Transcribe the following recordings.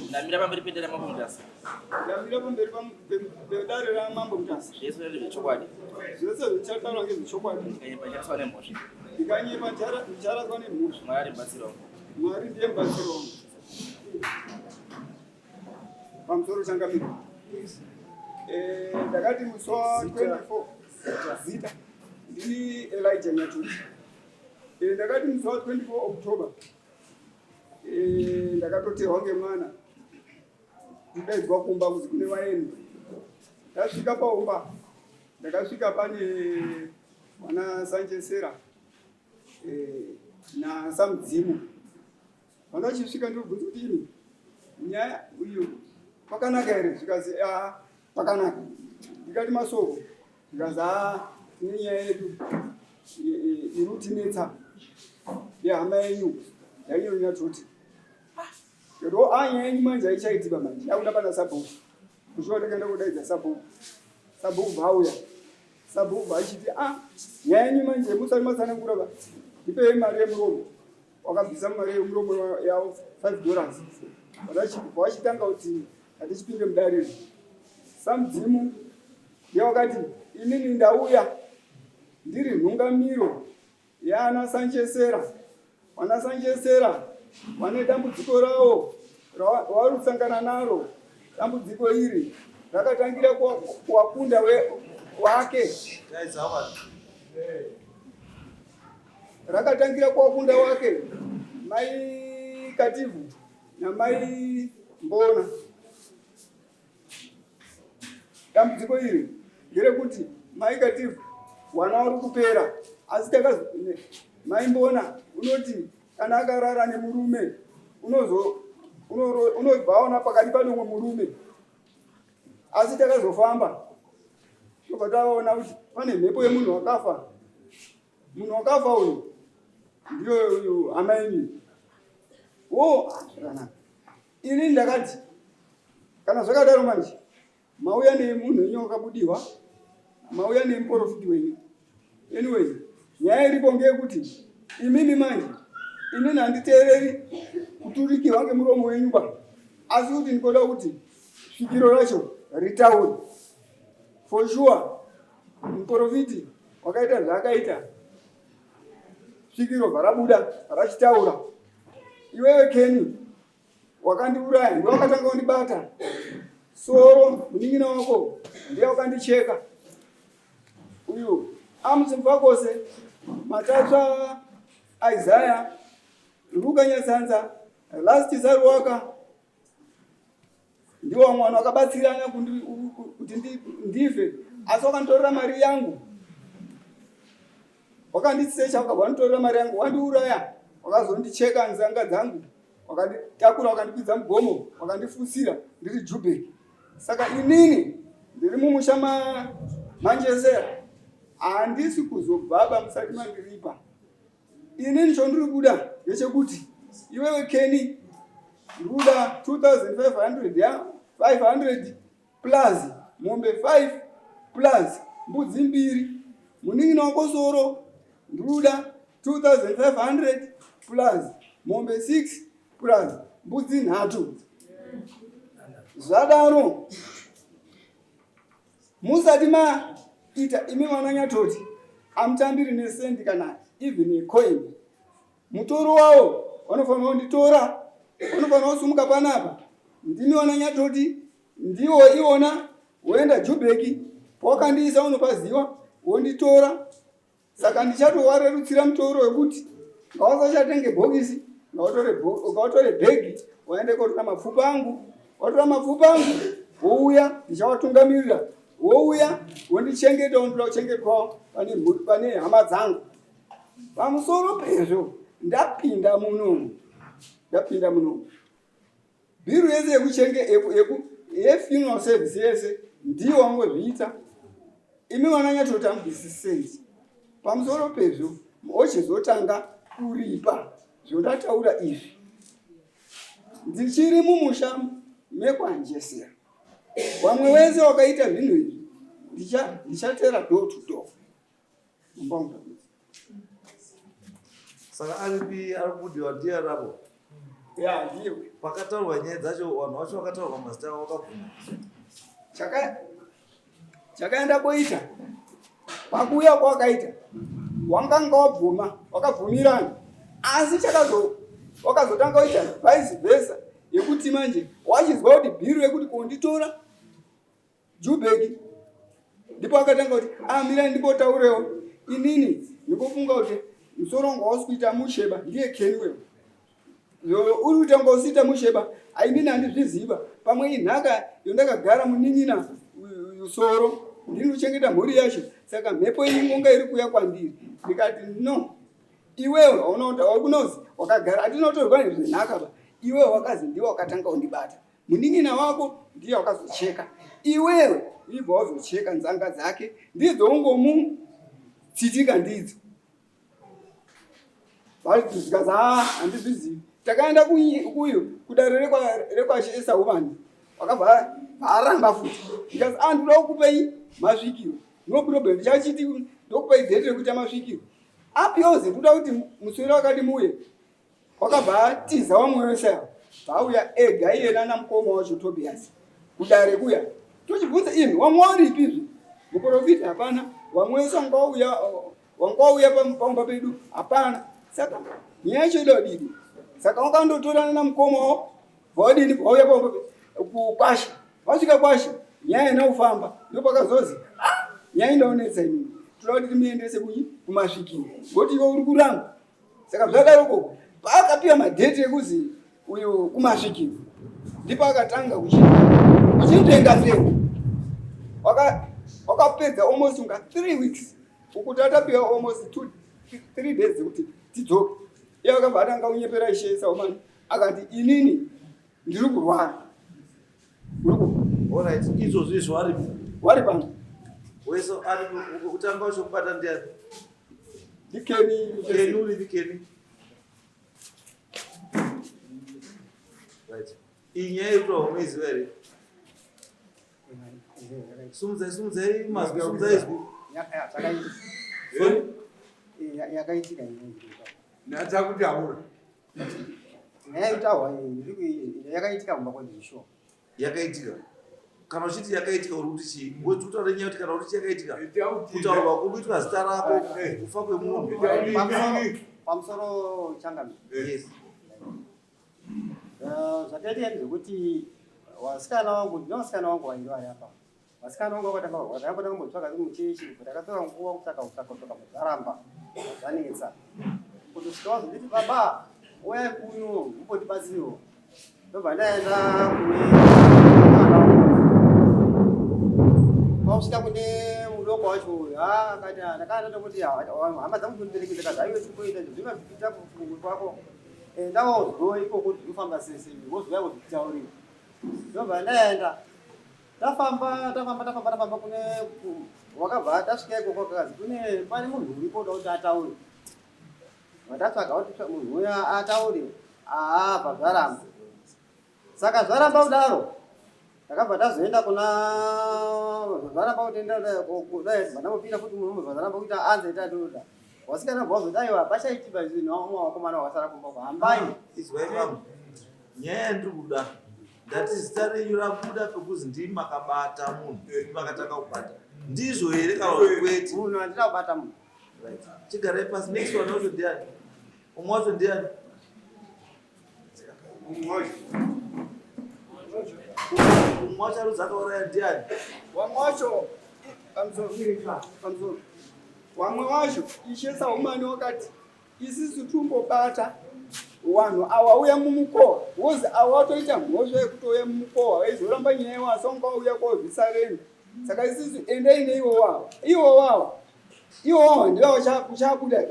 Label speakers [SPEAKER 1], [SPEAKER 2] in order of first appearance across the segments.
[SPEAKER 1] Ndamira pamberi pedare raMambo Mutasa.
[SPEAKER 2] Ndamira pamberi pedare raMambo Mutasa.
[SPEAKER 1] Zvese ndezvechokwadi.
[SPEAKER 2] Zvese zvichataurwa ngezvechokwadi.
[SPEAKER 1] Ndikanyepa ndicharaswa nemhosva.
[SPEAKER 2] Ndikanyepa ndicharaswa nemhosva.
[SPEAKER 1] Mwari ari mubatsiri wangu.
[SPEAKER 2] Mwari ndiye mubatsiri wangu. Pamusoro changamire. Eh, ndakati musi wa 24 zita ndini Elijah Nyaturi. Eh, ndakati musi wa 24 October Eh, ndakatotewa ngemwana kudaidzwa kumba kuzi kune vaeni ndasvika paumba ndakasvika pane vana sanchesera eh, nasamudzimu vandachisvika ndobvunza kuti imi nyaya uyu pakanaka here zvikazi a pakanaka ndikati masoko Zvikanzi haa tine nyaya yedu iri kutinetsa yehama yenyu yainyonyatoti ndikati o a nyaya yenyu manje haichaitika manje yakuda pana sabhuku kusvika ndakaenda kudaidza sabhuku sabhuku bvauya sabhuku bvachiti a nyaya yenyu manje musati matsanangura va ndipei mari yemuromo wakabvisa mari yemuromo yavo $5 vachitanga kuti hatichipinde mudariro samudzimu Ndiye wakati inini ndauya ndiri nhungamiro yaana Sanchesera. Vana Sanchesera vane dambudziko rawo ravari kusangana naro. Dambudziko iri rakatangira kuwakunda wake rakatangira kuwakunda wake mai Kativhu namai Mbona. Dambudziko iri nderekuti mai Kativhu wana wari kupera asi takazo mai Mbona unoti kana akarara nemurume unozo unobva aona pakati pane umwe murume asi takazofamba tobva taona kuti pane mhepo yemunhu wakafa munhu wakafa uyu ndiyo uyu hama yenyu wo zvakanaka Ini ndakati kana zvakadaro manje mauya nemunhu wenyu wakabudiwa mauya nemuporofiti wenyu anyway nyaya iripo ngeyekuti imimi manje inini handiteereri kuturikirwa ngemuromo wenyu ba asi kuti ndikoda kuti svikiro racho ritaure for sure muporofiti wakaita zvaakaita svikiro bva rachitaura iwewe Kenny wakandiuraya ndiwe wakatanga kundibata soro munin'ina wako ndiye wakandicheka uyu Amos Mfakose Matatsva Isaiah Luka Nyatsanza Last Saruwaka ndiwo vamwe vanhu vakabatsirana kuti ndife asi wakanditorera mari yangu wakandisecha wakabva wanditorera mari yangu wandiuraya wakazondicheka nzanga dzangu wakanditakura wakandikwidza mugomo wakandifusira ndiri jubek saka inini ndiri mumusha manjesera handisi kuzobvaba musati mandiripa Inini chondiri kuda ndechekuti iwewe Kenny ndikuda 2500 ya 500 plus mombe 5 plus mbudzi mbiri munin'ina wako soro ndikuda 2500 plus mombe 6 plus mbudzi nhatu zvadaro Musati maita imi vana Nyatoti amutambiri nesendi kana even a coin. Mutoro wawo vanofanira kunditora, vanofanira kusumuka panapa. Ndimi vana Nyatoti ndiwo iwona woenda Jubeki pawakandiisa unopaziwa wonditora Saka ndichatowarerutsira mutoro wekuti ngawasachatenge bhokisi ngawatore bhegi waende kotora mapfupa angu watora mapfupa angu wouya ndichawatungamirira wouya wondichengeta wondoda kuchengetwawo pane hama dzangu pamusoro pezvo ndapinda munomu ndapinda munomu Bhiru yese yekuchenge yeku yefuneral service yese ndiyo wangozviita. Imi vana nyatoti amubvisi senzi. Pamusoro pezvo ochizotanga kuripa zvondataura izvi. Ndichiri mumusha mekwaNjesera. Vamwe wese wakaita zvinhu izvi ndichatera door to door.
[SPEAKER 3] Saka aripi ari kubudiwa ndiye arabo?
[SPEAKER 2] Ya, ndiye.
[SPEAKER 3] Pakataurwa nyaya dzacho vanhu vacho vakataurwa mazita avo vakabvuma.
[SPEAKER 2] Chakaenda koita pakuuya kwakaita wanganga wabvuma wakabvumirana asi chakazo wakazotanga kuita vice versa yekuti manje wachizwa kuti bhiru yekuti konditora Jubeki ndipo akatanga kuti ah, mirai ndimbotaurewo inini ndikofunga kuti musoro wangu hausi kuita musheba ndiye Kenny wewe uri kuita kunga usiita musheba ainini handizviziva pamwe inhaka yondakagara munin'ina usoro ndini kuchengeta mhuri yacho saka mhepo iyi ngonga iri kuuya kwandiri ndikati no iwewe haunozi wakagara atinotorwa nezvenhaka ba iwewe wakazi ndiwe wakatanga undibata Munin'ina wako ndiye wakazocheka iwewe ibva wazocheka nzanga dzake ndidzo ungomutsitika ndidzo zvikanzi haa handizvizivi takaenda kuyu kudare rekwashesaumani wakabva aramba futi because a ah, ndinoda kukupei masvikiro no problem ndichachiti ndokupei dheti rekuita masvikiro apiyozi ndoda kuti muswero wakati muuye Wakabva atiza vamwe vese ava vauya ega iye nana mukoma wacho Tobias kudare kuya tochibvunza imi wamwe waripi izvi muprofita hapana vamwe vese wanga wauya wanga wauya pamba pedu hapana saka nyaya yacho ida kudini saka wakandotorana namukoma wavo vawadini vauya pamba kukwasha vasvika kwasha nyaya ina kufamba ndopakazozi ah, nyaya indaonetsa imini toda kuti timuendese kunyi kumasvikiro ngoti iwe uri kuramba Saka zvadaro ko paakapiwa madheti ekuzi uyu kumasvikiro ndipo akatanga kuchitenga nzengo wakapedza almost unga 3 weeks ukuti atapiwa almost 2 3 days kuti tidzoke iye akabva atanga kunyepera ishe saumani akati inini ndiri kurwara
[SPEAKER 3] Alright, izvozvo izvo aripo.
[SPEAKER 2] Wari pano.
[SPEAKER 3] Wese ari kutanga wacho kubata ndiani?
[SPEAKER 2] Ndikeni.
[SPEAKER 3] Keni uri ndikeni. Right. Iyi nyaya iri kutaurwa unoiziva here? Sumudzai, sumudzai mazwi, sumudzai izwi. Sorry?
[SPEAKER 4] Yakaitika.
[SPEAKER 5] Natsa kuti aura.
[SPEAKER 4] Nyaya itaurwa yakaitika kumba kwedu sure.
[SPEAKER 3] Yakaitika. Kana uchiti yakaitika uri kuti chii? Ngozi utaure nyaya kuti kana uri kuti yakaitika. Kutaurwa kuri kuitwa zita rako kufa kwemunhu.
[SPEAKER 4] Pamusoro changamire.
[SPEAKER 3] Yes.
[SPEAKER 4] Zvakaitika ndezvekuti vasikana wangu ndine vasikana wangu vairi vari apa. Vasikana vangu vakatanga kurwara, ndakambotanga kumbotsvaga muchechi, ndakatora nguva kutsvaga kutsvaga kutsvaga zvaramba zvanetsa. Kutosvika vazonditi baba uyai kuno mumbotibatsirewo. Ndobva ndaenda kune mwana wangu. Kwakusvika kune mudoko wacho uyu, haa akati "Ah, ndakanga ndatokuti hama dzangu dzondiperekedza ndikati haiwe chimboita izvo zvingazvipinda kufungu kwako. Enda wozwe ikoko kuti zvinofamba sei sei, wozouya wozonditaurira. Ndobva ndaenda. Tafamba tafamba tafamba tafamba kune wakabva tasvika ikoko kazi kune pane munhu uripo uda kuti ataure. Vatatsvaga kuti munhu uya ataure aabva zvaramba. Saka zvaramba kudaro takabva tazoenda kuna zvaramba kutenda kudai vandambopinda futi murume zvaramba kuita anze tatoda. Wasikana bva wazodaiwa pachaitiba izvi nevamwe vakomana vakasara kumba kwa hambai.
[SPEAKER 3] Izwai baba. Nyaya yandiri kuda ndati zita renyu rabuda pekuzi ndimi makabata munhu ndimi makatanga kubata ndizvo here kana kuti kwete
[SPEAKER 4] Munhu handina kubata munhu.
[SPEAKER 3] Right. Chigarai pasi next one wacho ndiani umwe wacho ndiani
[SPEAKER 5] Umwe wacho.
[SPEAKER 3] Umwe wacho arudzi akauraya ndiani
[SPEAKER 2] Wamwe wacho pamusoro pamusoro wamwe wacho ishe Saumani wakati Isisu tumbobata wanhu awa uya mumukowa wozi awa watoita mhosva yekutouya mumukowa vaizoramba nyaya iwo asi wanga wauya kobvisa rendo saka isisu endei neiwo wawa iwo wawa iwo wawa ndiva uchabuda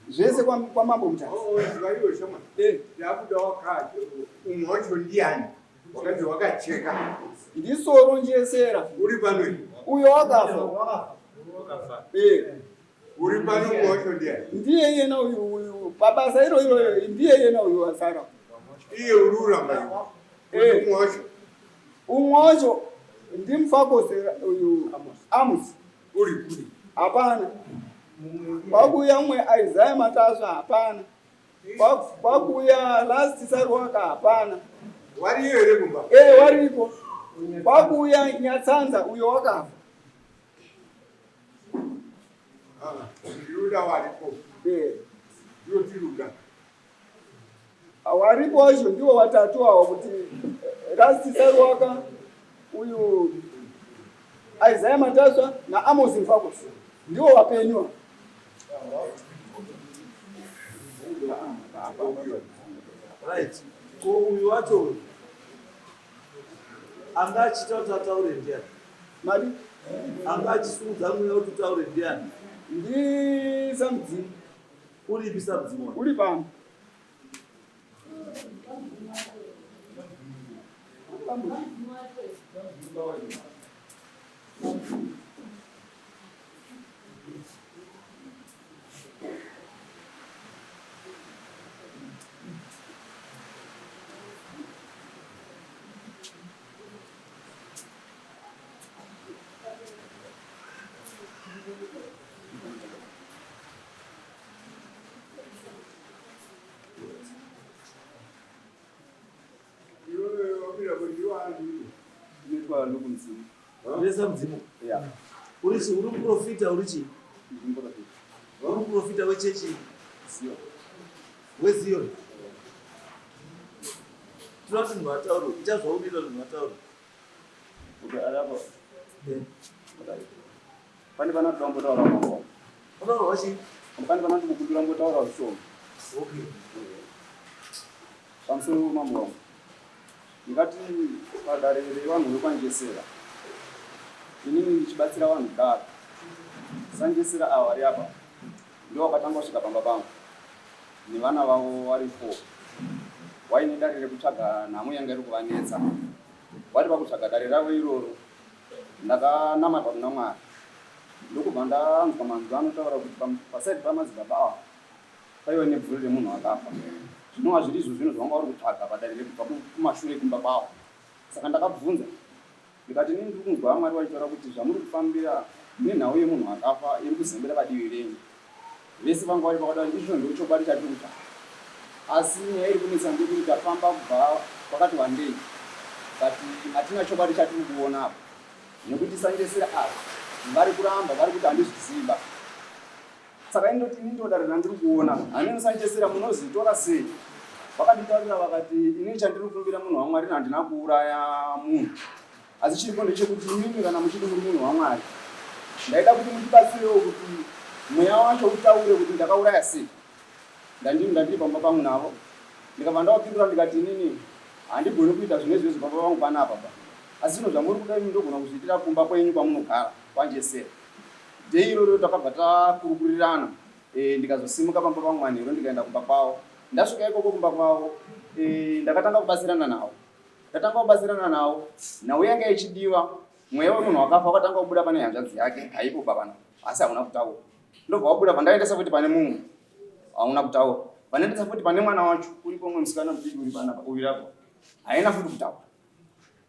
[SPEAKER 2] zvese kwamambo Mutasa
[SPEAKER 5] oh, oh, yabuda wakati umwe wacho ndiani wakanzi wakacheka
[SPEAKER 2] ndisoro njesera
[SPEAKER 5] uri pano
[SPEAKER 2] uyo wakafa
[SPEAKER 5] eh. Uri pano wacho ndiye.
[SPEAKER 2] Ndiye iyena uyu uyu pabasa iro iro ndiye iyena uyu wasara.
[SPEAKER 5] Iye uri uramba. Eh. Umwe wacho.
[SPEAKER 2] Umwe wacho ndimfakose uyu Amos.
[SPEAKER 5] Uri kuri.
[SPEAKER 2] Hapana. Kwakuya umwe Isaiah Matasva hapana. Kwakuuya last Saruwaka hapana.
[SPEAKER 5] Wariyo here kumba?
[SPEAKER 2] Eh, wariko. Kwakuuya Nyatsanza uyo wakafa.
[SPEAKER 5] Ah, ndinoda waripo.
[SPEAKER 2] Eh.
[SPEAKER 5] Ndiyo tiruda.
[SPEAKER 2] Waripo wacho ndiwo watatu awo kuti Rasti Saruwaka uyu Isaiah Mataswa na Amos Mfakos ndiwo wapenywa.
[SPEAKER 3] Right. Ko uyu wacho uyu anga achiita kuti ataure ndiani?
[SPEAKER 2] Mari?
[SPEAKER 3] Anga achisungudza mweya kuti utaure ndiani?
[SPEAKER 2] Ndisamudzimu.
[SPEAKER 3] Uripi samudzimu?
[SPEAKER 2] Uri pano. Inoitwa nokumudzimu.
[SPEAKER 3] Ndesa mudzimu.
[SPEAKER 2] Yeah.
[SPEAKER 3] Uri chi uri muprofita uri chi?
[SPEAKER 2] Ndiri muprofita.
[SPEAKER 3] Uri muprofita wechechi
[SPEAKER 2] Zion.
[SPEAKER 3] weZion. Tinoda kuti munhu ataure. Ita zvaunoita kuti munhu ataure.
[SPEAKER 1] Okay, ari apa.
[SPEAKER 3] Eh.
[SPEAKER 1] Pane pana toda kumbotaura mambo.
[SPEAKER 3] Unotaura chii?
[SPEAKER 1] Pane pana ndikukumbira kumbotaura zvishoma.
[SPEAKER 3] Okay.
[SPEAKER 1] Pamusoro mambo wangu. Ndingati padare revanhu vekwaNjesera. Inini ndichibatsira vanhu kudaro. SaNjesera ava vari apa ndivo vakatanga kusvika pamba pangu nevana vavo vari 4. Waine dare rekutsvaga nhamo yanga iri kuvanetsa. Vari pakutsvaga dare ravo iroro ndakanamata kuna Mwari ndokubva ndanzwa manzwi anotaura kuti pasaidi pamadzibaba ava paiva nebvuri remunhu akafa zvinova zviri izvo zvinhu zvavanga vari kutsvaga padare rekubva kumashure kumba kwavo. Saka ndakabvunza ndikati inini ndiri kunzwa Mwari vachitaura kuti zvamuri kufambira nenhau yemunhu akafa iri kuzembera padivi renyu. Vese vanga vari pakadaro izvo ndochokwadi chatiri kutsvaga. Asi nyaya iri kunetsa ndeyekuti tafamba kubva kwakati wandei but hatina chokwadi chatiri kuona apa nekuti sanjesera ava vari kuramba vari kuti handizviziva. Saka ini ndoti ini ndodare randiri kuona hameno sanjesera munozitora sei? Vakanditaurira vakati ini chandiri kukumbira munhu waMwari handina kuuraya munhu. Asi chiripo ndechekuti imimi kana muchiti muri munhu waMwari, ndaida kuti mutibatsirewo kuti mweya wacho utaure kuti ndakauraya sei. Ndandiri ndandiri pamba pangu navo ndikabva ndavapindura ndikati inini handigoni kuita zvine izvozvo pamba pangu panapa pa asi zvinhu zvamuri kuda imi ndogona kuzviitira kumba kwenyu kwamunogara kwanjesera. Day iroro takabva takurukurirana e, ndikazosimuka pamba pangu manheru ndikaenda kumba kwavo. Ndasvika ikoko kumba kwavo e, ndakatanga kubatsirana navo. Ndatanga kubatsirana nawo, nhau yanga ichidiwa, mweya wemunhu wakafa wakatanga kubuda pane hanzvadzi yake haipo pavana, asi hauna kutaura. Ndobva wabuda pandaendesa futi pane mumwe, hauna kutaura. Pandaendesa futi pane mwana wacho, uripo umwe musikana mudiki uri panapa, uyu apo, haina futi kutaura.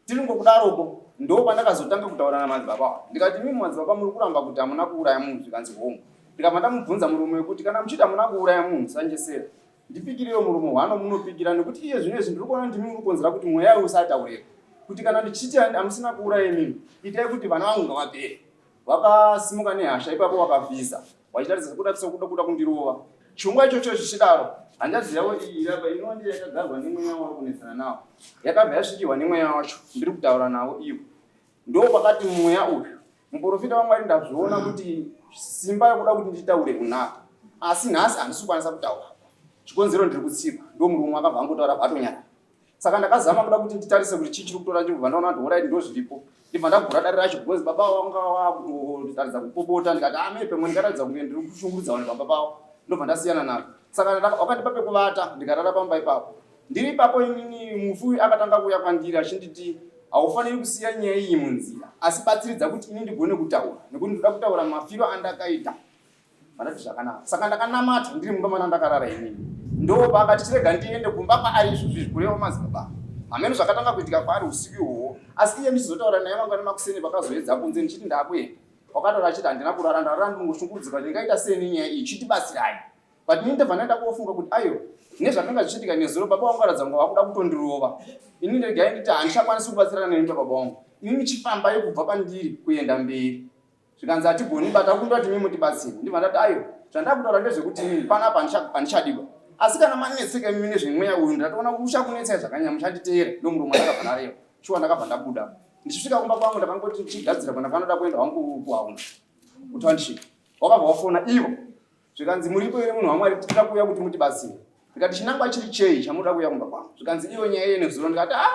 [SPEAKER 1] Tiri ngokudaroko ndo pandakazotanga kutaura namadzibaba ava. Ndikati imimi madzibaba muri kuramba kuti hamuna kuuraya munhu, zvikanzi hongu. Ndikabva ndamubvunza murume wekuti kana muchiti hamuna kuuraya munhu sanjesera Ndipikirewo muromo hwano munopikira nekuti iye zvino izvi ndiri kuona ndimi muri kukonzera kuti mweya uyu usataureka. Kuti kana ndichiti hamusina kuuraya imimi, itai kuti vana vangu ngavapere. Vakasimuka nehasha ipapo vakavhiza vachitaridza sekuda sekuda kuda kundirova. Chirongwa ichocho zvichidaro, hanzvadzi yavo iyi iri apa inova ndiyo yakagarwa nemweya wavari kunetsana nawo. Yakabva yasvikirwa nemweya wacho ndiri kutaura navo ivo. Ndopakati mweya uyu Muporofita waMwari ndazviona kuti simba rekuda kuti nditaure unaro asi nhasi handisi kukwanisa kutaura chikonzero ndiri kutsiva ndo murume akabva angotaura bvatonyara saka ndakazama kuda kuti nditarise kuti chii chiri kutora ndibva ndaona kuti horaiti ndo zviripo ndibva ndagura dare racho because baba vanga vakutotaridza kupopota ndikati ame ah, pamwe ndingaratidza kunge ndiri kushungurudza vanhu pamba pavo ndobva ndasiyana nazvo saka wakandipa pekuvata ndikarara pamba ipapo Ndiri ipapo inini mufi akatanga kuuya kwandiri achinditi haufaniri kusiya nyaya iyi munzira asi batsiridza kuti ini ndigone kutaura nekuti ndoda kutaura mafiro andakaita. Vandati zvakanaka. Saka ndakanamata ndiri mumba mana ndakarara inini. Ndopaakati chirega ndiende kumba kwaari izvozvi izvi kureva madzibaba. Hameno zvakatanga kuitika kwaari usiku ihwohwo asi iye ndichizotaura naye mangwana makuseni pakazoedza kunze ndichiti ndakuenda. Wakataura achiti handina kurara ndarara ndinongoshungurudzika ndingaita sei nenyaya iyi chitibatsirai. But ini ndabva ndaenda kofunga kuti ayo Nezvakanga zvichiitika nezuro baba vangu varatidza kunge vakuda kutondirova. Ini regai nditi handichakwanisi kubatsirana nemi baba vangu. Imi muchifambai kubva pandiri kuenda mberi. Zvikanzi hatigoni bata kundoti imi mutibatsire. Ndibva ndati ayo zvandakutaura ndezvekuti inini panapa handichadiwa. Asi kana manetseka imi nezvemweya uyu ndatoona kuti uchakunetsai zvakanyanya muchanditeera ndomuromo ndakabva ndareva. Shuwa ndakabva ndabuda. Ndichisvika kumba kwangu ndakangoti ndichigadzira kuenda kwanoda kuenda wangu kuhauna. Kutownship. Wakabva wafona ivo. Zvikanzi muripo here munhu waMwari tinoda kuuya kuti mutibatsire. Ndikati chinangwa chiri chei chamunoda kuuya kumba kwangu? Zvikanzi iyo nyaya iye nezuro ndikati ah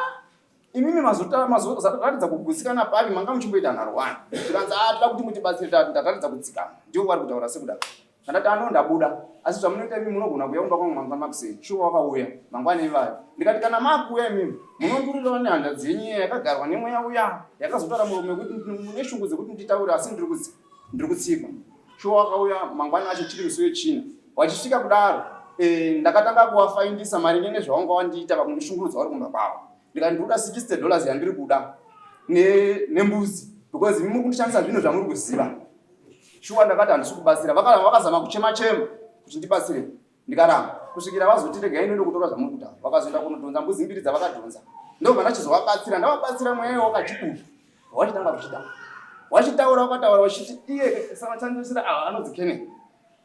[SPEAKER 1] imimi mazoratidza kugutsikana papi manga muchimboita nharo wani. Zvikanzi ah toda kuti mutibatsire tataridza kutsikana. Ndivo vari kutaura sekudaro. Ndakati ano ndabuda asi zvamunoita imi munogona kuuya kumba kwangu mangwana makuseni. Shuwa wakauya mangwana ivayo. Ndikati kana makuuya imimi munondurirawo nehanzvadzi yenyu iya yakagarwa nemweya uya yakazotaura muromo wekuti mune shungu dzekuti nditaure asi ndiri kutsi ndiri kutsikwa. Shuwa wakauya mangwana acho chiri musi wechina. Wachisvika kudaro e, ndakatanga kuwafaindisa maringe nezvawanga wandiita pakundishungurudza uri kumba kwavo. Ndikati ndikuda 60 dollars yandiri kuda nembuzi because imi muri kundishandisa zvinhu zvamuri kuziva. Shuwa ndakati handisi kubatsira. Vakazama kuchema chema kuti ndibatsire. Ndikaramba kusvikira vazoti regai ndiende kutora zvamuri kuda. Vakazoenda kunodhonza mbudzi mbiri dzavakadhonza. Ndobva ndachizovabatsira. Ndavabatsira mweya iwo wakachibuda. Wachitanga kuchita. Wachitaura wakataura wachiti iye samachandisira ava anonzi Kenneth.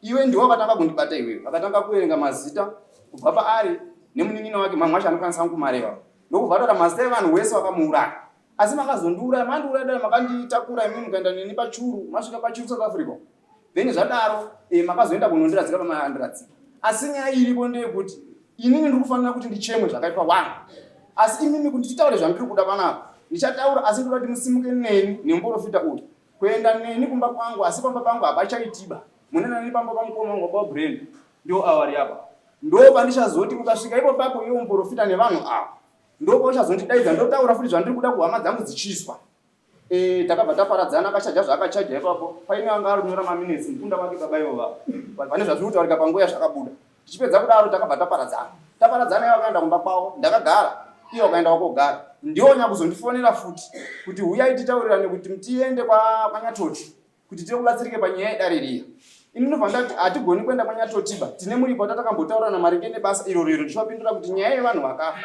[SPEAKER 1] Iwe ndiwe wakatanga kundibata iwewe. Vakatanga kuverenga mazita kubva paari nemunin'ina wake mamwe acho anokwanisa kumareva. Ndokubva ataura mazita evanhu wese vakamuuraya. Asi makazondiuraya, mandiuraya dai makanditakura imimi mukaenda neni pachuru, masvika pachuru South Africa. Then zvadaro eh, makazoenda kunondiradzika pamakandiradzika. Asi nyaya iripo ndeyekuti inini ndiri kufanira kuti ndichemwe zvakaitwa wangu. Asi imimi kuti titaure zvandiri kuda panapa, ndichataura asi ndoda kuti musimuke neni nemuporofita uyu kuenda neni kumba kwangu, asi pamba pangu hapachaitiba. Munoenda neni pamba pamukoma wangu baba Brenda, ndio avari apa. Ndo pandichazoti ukasvika ipo papo iwe muporofita nevanhu ava ndopauchazondidaidza ndotaura futi zvandiri kuda kuhama dzangu dzichiswa e, takabva taparadzana akachaja zvaakachaja ipapo paine anga ari kunyora maminitsi mukunda wake baba ivova pane zvazviri kutaurika panguva yazvakabuda tichipedza kudaro takabva taparadzana taparadzana ivo akaenda kumba kwavo ndakagara iye wakaenda wakogara ndiwo nyakuzondifonera futi kuti huyai titaurirane kuti tiende kwanyatoti kuti tikubatsirike panyaya yedare riya ini ndobva ndati hatigoni kuenda kwanyatotiba tine muripo watatakambotaurirana maringe nebasa iro riro ndichivapindura kuti nyaya yevanhu vakafa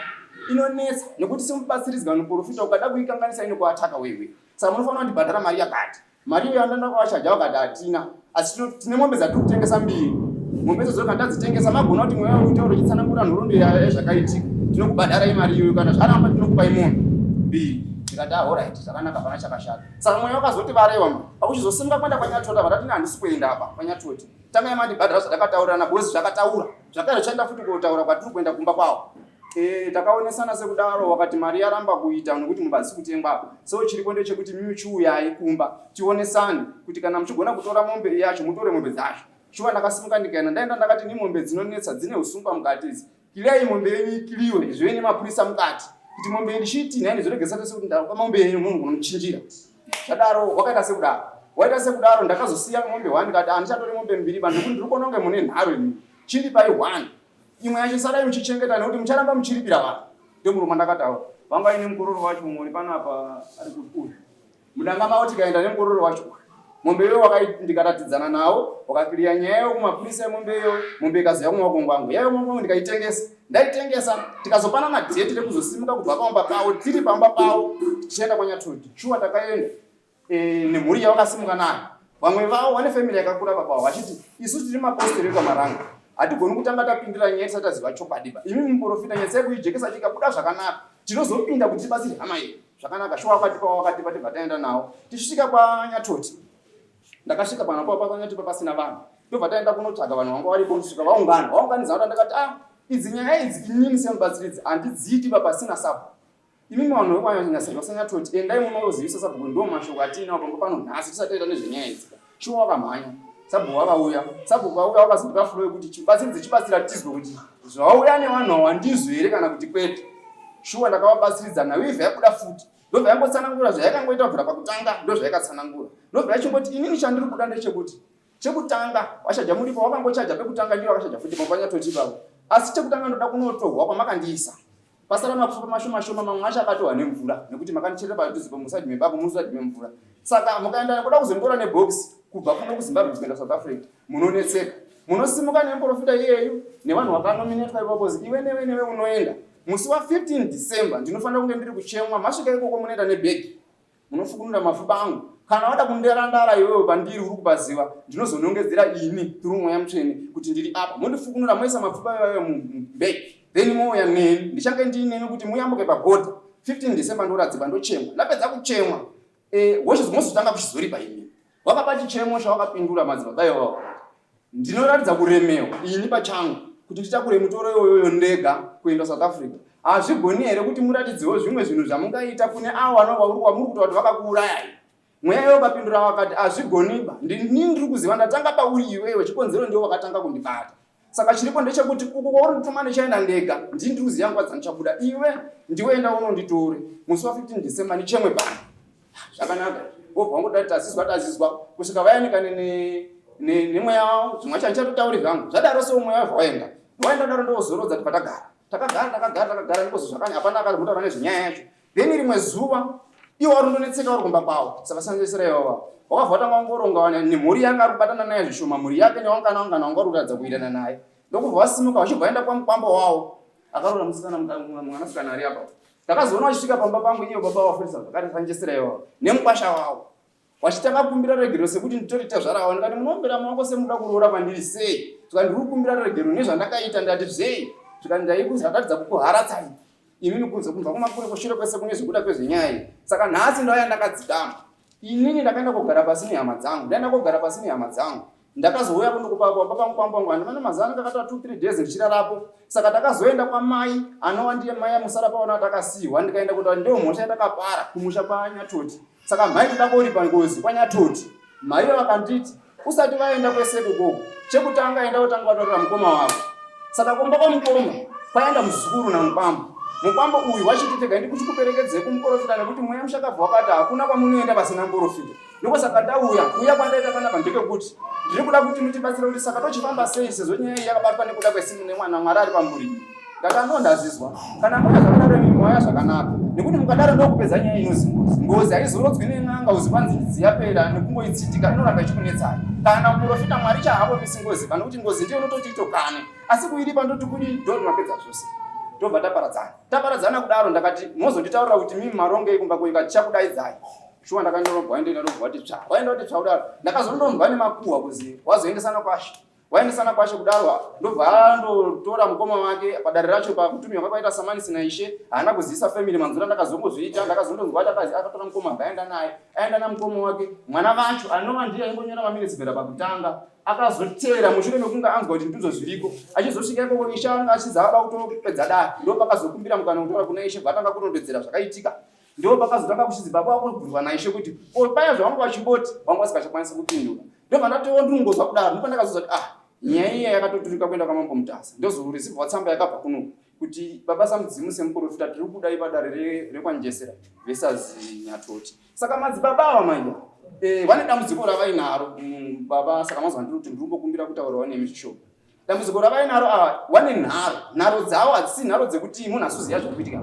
[SPEAKER 1] inonetsa nekuti semubatsiridzi kana muprofita ukada kuikanganisa inokuataka wewe saka munofanira kundibhadhara mari yakati mari iyo yandanda kuvashaja vakati hatina asi tine mombe dzatiri kutengesa mbiri mombe idzodzo kana tadzitengesa magona kuti mweya utaure uchitsanangura nhoroondo yezvakaitika tinokubhadharai mari iyoyo kana zvaramba tinokupai mombe mbiri ndikati ahoraiti ah, zvakanaka hapana chakashata Saka mweya wakazoti varewa ma pakuchizosimuka kuenda kwanyatota vatati handisi kuenda apa kwanyatoti tanga yamandibhadhara zvatakataurirana because zvakataura zvakare zvichaenda futi kotaura kwatiri kuenda kumba kwawo e, takaonesana sekudaro wakati mari yaramba kuita nokuti mumba hadzisi kutengwa apa so chiripo ndechekuti mimi chiuyai kumba tionesane kuti kana muchigona kutora mombe yacho mutore mombe dzacho shuwa ndakasimuka ndikaenda ndaenda ndakati ni mombe dzinonetsa dzine usungwa mukati idzi Kiliyai mombe yenyu ikiliwe zvive nemapurisa mukati kuti mombe ndichiiti nhai ndizoregesa tese kuti ndakupa mombe yenyu munhu kunomuchinjira zvadaro wakaita sekudaro waita sekudaro ndakazosiya mombe one ndikati handichatori mombe mbiri ba nekuti ndiri kuona kunge mune nharo imi chindipai one imwe yacho sarai muchichengeta nekuti mucharamba muchiripira vanhu ndomurume ndakataura vanga vaine mukororo wacho mumwe uri panapa ari uyu Mudanga mavo tikaenda nemukororo wacho uyu. Mombe iyoyo ndikaratidzana nawo wakakiriya nyaya iyo kumapurisa emombe iyo mombe ikazouya kumaoko kwangu yaiyo maoko kwangu ndikaitengesa ndaitengesa tikazopana madheti rekuzosimuka kubva pamba pavo tiri pamba pavo tichienda kwanyatodi shuwa takaenda e, nemhuri yavakasimuka nayo vamwe vavo vane family yakakura baba vavo vachiti isu tiri mapostori ekwamaranga hatigoni kutanga tapindira nyaya tisati taziva chokwadi ba imi muprofita nyaya kuijekesa chikabuda zvakanaka tinozopinda kuti tibatsire hama yedu zvakanaka shuwa wakatipa wakatipa tibva taenda nawo tichisvika kwanyatoti ndakasvika pano pa kwanyatoti pasina vanhu ndobva taenda kunotsvaga vanhu vanga varipo kusvika vaungana vaunganidza vana ndakati ah idzi nyaya idzi inini semubatsiridzi handidziiti pa pasina sabhuku imimi vanhu vekwanyasanyatoti endai munozivisa sabhuku ndo mashoko atiinawo pamba pano nhasi tisati taita nezvenyaya idzi shuwa wakamhanya sabhuku vakauya sabhuku vauya vakazondipa fulo yekuti chibatsiridzi chibatsira tizwe kuti zvauya nevanhu awa ndizvo here kana kuti kwete shuwa ndakavabatsiridza nhau ibva yabuda futi ndobva yangotsanangura zvayakangoita kubvira pakutanga ndozvayakatsanangura ndobva yachingoti inini chandiri kuda ndechekuti chekutanga wachaja muripo wakangochaja pekutanga ndiwo wakachaja futi pambanyatoti ipavo asi chekutanga ndoda kunotorwa kwamakandiisa Pasara mapfupa mashoma shoma mamwe acho akatohwa nemvura nekuti makandicherera padhuze pamusaji mebako musaji memvura. Saka mukaenda kuda kuzonditora nebox kubva kuno kuZimbabwe kuenda South Africa munonetseka. Munosimuka nemuprofita iyeyu nevanhu vakanominetwa ipapo zi iwe newe newe unoenda. Musi wa 15 December ndinofanira kunge ndiri kuchemwa. Masvika ikoko munoenda nebhegi. Munofukunura mafupa angu. Kana wada kunderandara iwewe pandiri uri kupaziva, ndinozonongedzera ini through mweya mutsvene kuti ndiri apa. Mondifukunura moisa mapfupa iwayo mubhegi. Then mouya neni. Ndichange ndiinemi kuti muyambuke paborder. 15 December ndoradzikwa ndochemwa. Ndapedza kuchemwa. Eh, mozotanga kuchizoripa imi. Wakapa chichemo chawakapindura madzibaba iwawo. Ndinoratidza kuremewa ini pachangu kuti nditakure mutoro iwoyoyo ndega kuenda South Africa. Hazvigoni here kuti muratidzewo zvimwe zvinhu zvamungaita kune avo vamuri kuta kuti vakakuurayai? Mweya iwo ukapindura wakati hazvigoniba, ndini ndiri kuziva ndatanga pauri iwewe, chikonzero ndiwe wakatanga kundibata. Saka chiripo ndechekuti uku kwauri kutuma ndichaenda ndega, ndini ndiri kuziva nguva dzandichabuda, iwe ndiwe enda unonditore musi wa 15 December ndichemwe pano. Zvakanaka, wobva wangoda tazizwa tazizwa kusvika vayanikane nemweya wavo, zvimwe vacho handichatotauri zvangu. Zvadaro so mweya wabva waenda, waenda daro ndozorodza tibva tagara, takagara takagara takagara ndikozo zvakanya, hapana akazotaura nezvenyaya yacho. Then rimwe zuva iwo vari kundonetseka vari kumba kwavo savasanzesera ivava wakabva watanga wangoronga nemhuri yanga ari kubatana naye zvishoma mhuri yake newangana wangana wanga uri kuratidza kuwirirana naye ndokubva vasimuka vachibva vaenda kwamukwambo wavo akaroora musikana mwanasikana ari apa takazoona vachisvika pamba pangu iyo baba vafundisa zvakare sanjesera ivava nemukwasha wavo Wachiti akakumbira ruregerero sekuti nditori tezvara wavo ndikati munoombera maoko semuda kuroora kwandiri sei zvikati ndiri kukumbira ruregerero nezvandakaita ndikati zvei zvikati ndaikuratidza kukuharatsai imimi kunze kubva kumakure kushure kwese kune zvekuda kwezvenyaya iyi saka nhasi ndauya ndakadzikama inini ndakaenda kogara pasi nehama dzangu ndaenda kogara pasi nehama dzangu Ndakazouya kundokupa pamba pangu pamba pangu handina mazuva anenge akaita 2 3 days ndichirarapo saka takazoenda kwamai anova ndiye mai amusara paona takasiiwa ndikaenda kuti ndiyo mhosva yatakapara kumusha kwanyatoti saka mhai toda koripa ngozi kwanyatoti mhai vakanditi usati vaenda kwese ikoko chekutanga enda wotanga wataurira mukoma wako saka kumba kwamukoma kwaenda muzukuru namukwambo mukwambo uyu wachiti tega ndikuchikuperekedzei kumuporofita nekuti mweya mushakabvu wakati hakuna kwamunoenda pasina muporofita Ndosaka ndauya, kuuya kwandaita panapa ndekekuti ndiri kuda kuti mutibatsire kuti saka tochifamba sei sezvo nyaya iyi yakabatwa nekuda kwesimu nemwana Mwari ari pamuri. Ndakano ndazvizwa. Kana mauya zvakadaro imi mauya zvakanaka. Nekuti mukadaro ndokupedza nyaya inozi ngozi. Ngozi haizorodzwi nen'anga uzi kwanzi idzi yapera nekungoitsitika inoramba ichikunetsai. Kana muprofita Mwari chahavomisi ngozi pane kuti ngozi ndiyo inototi itokane. Asi kuiripa ndoti kudii ndoti mapedza zvose. Tobva taparadzana. Taparadzana kudaro ndakati mozonditaurira kuti mimi marongei kumba kwenyu katichakudaidzai. Shuwa ndakanyorobwa waenda inarobwa wati tsva. Waenda wati tsva kudaro. Ndakazondonzwa nemakuhwa kuzi wazoendesana kwashe. Waendesana kwashe kudaro ndobva andotora mukoma wake padare racho pakutumiwa kwakaita samanisi naishe haana kuzivisa family manzura ndakazongozviita ndakazondonzwa kuti akazi akatora mukoma akaenda naye aenda namukoma wake mwana vacho anova ndiye aimbonyora maminitsi kubvira pakutanga akazoteera mushure mekunge anzwa kuti ndizvo zviriko achizosvika ikoko ishe anga achizi ada kutopedza dare ndopakazokumbira mukana wekutaura kuna ishe bvatanga kurondedzera zvakaitika Ndipo pakazotanga kuchinzi baba vako kubvunzwa naishe kuti ko paya zvavanga vachimboti vanga vasingachakwanisi kupindura. Ndobva ndatowo ndinongozwa kudaro ndipo ndakazozwa kuti ah nyaya iya yakatoturika kuenda kwamambo Mutasa. Ndozoreceiva tsamba yakabva kuno kuti baba samudzimu semuprofita tiri kudai padare rekwaNjesera versus Nyatoti. Saka madzibaba ava manje eh, vane dambudziko ravainaro mm, baba saka mazwa ndiri kuti ndiri kumbokumbira kutaurawo nemi zvishoma. Dambudziko ravainaro ava wane nharo, nharo dzavo hadzisi nharo dzekuti munhu asuziva zviri kuitika.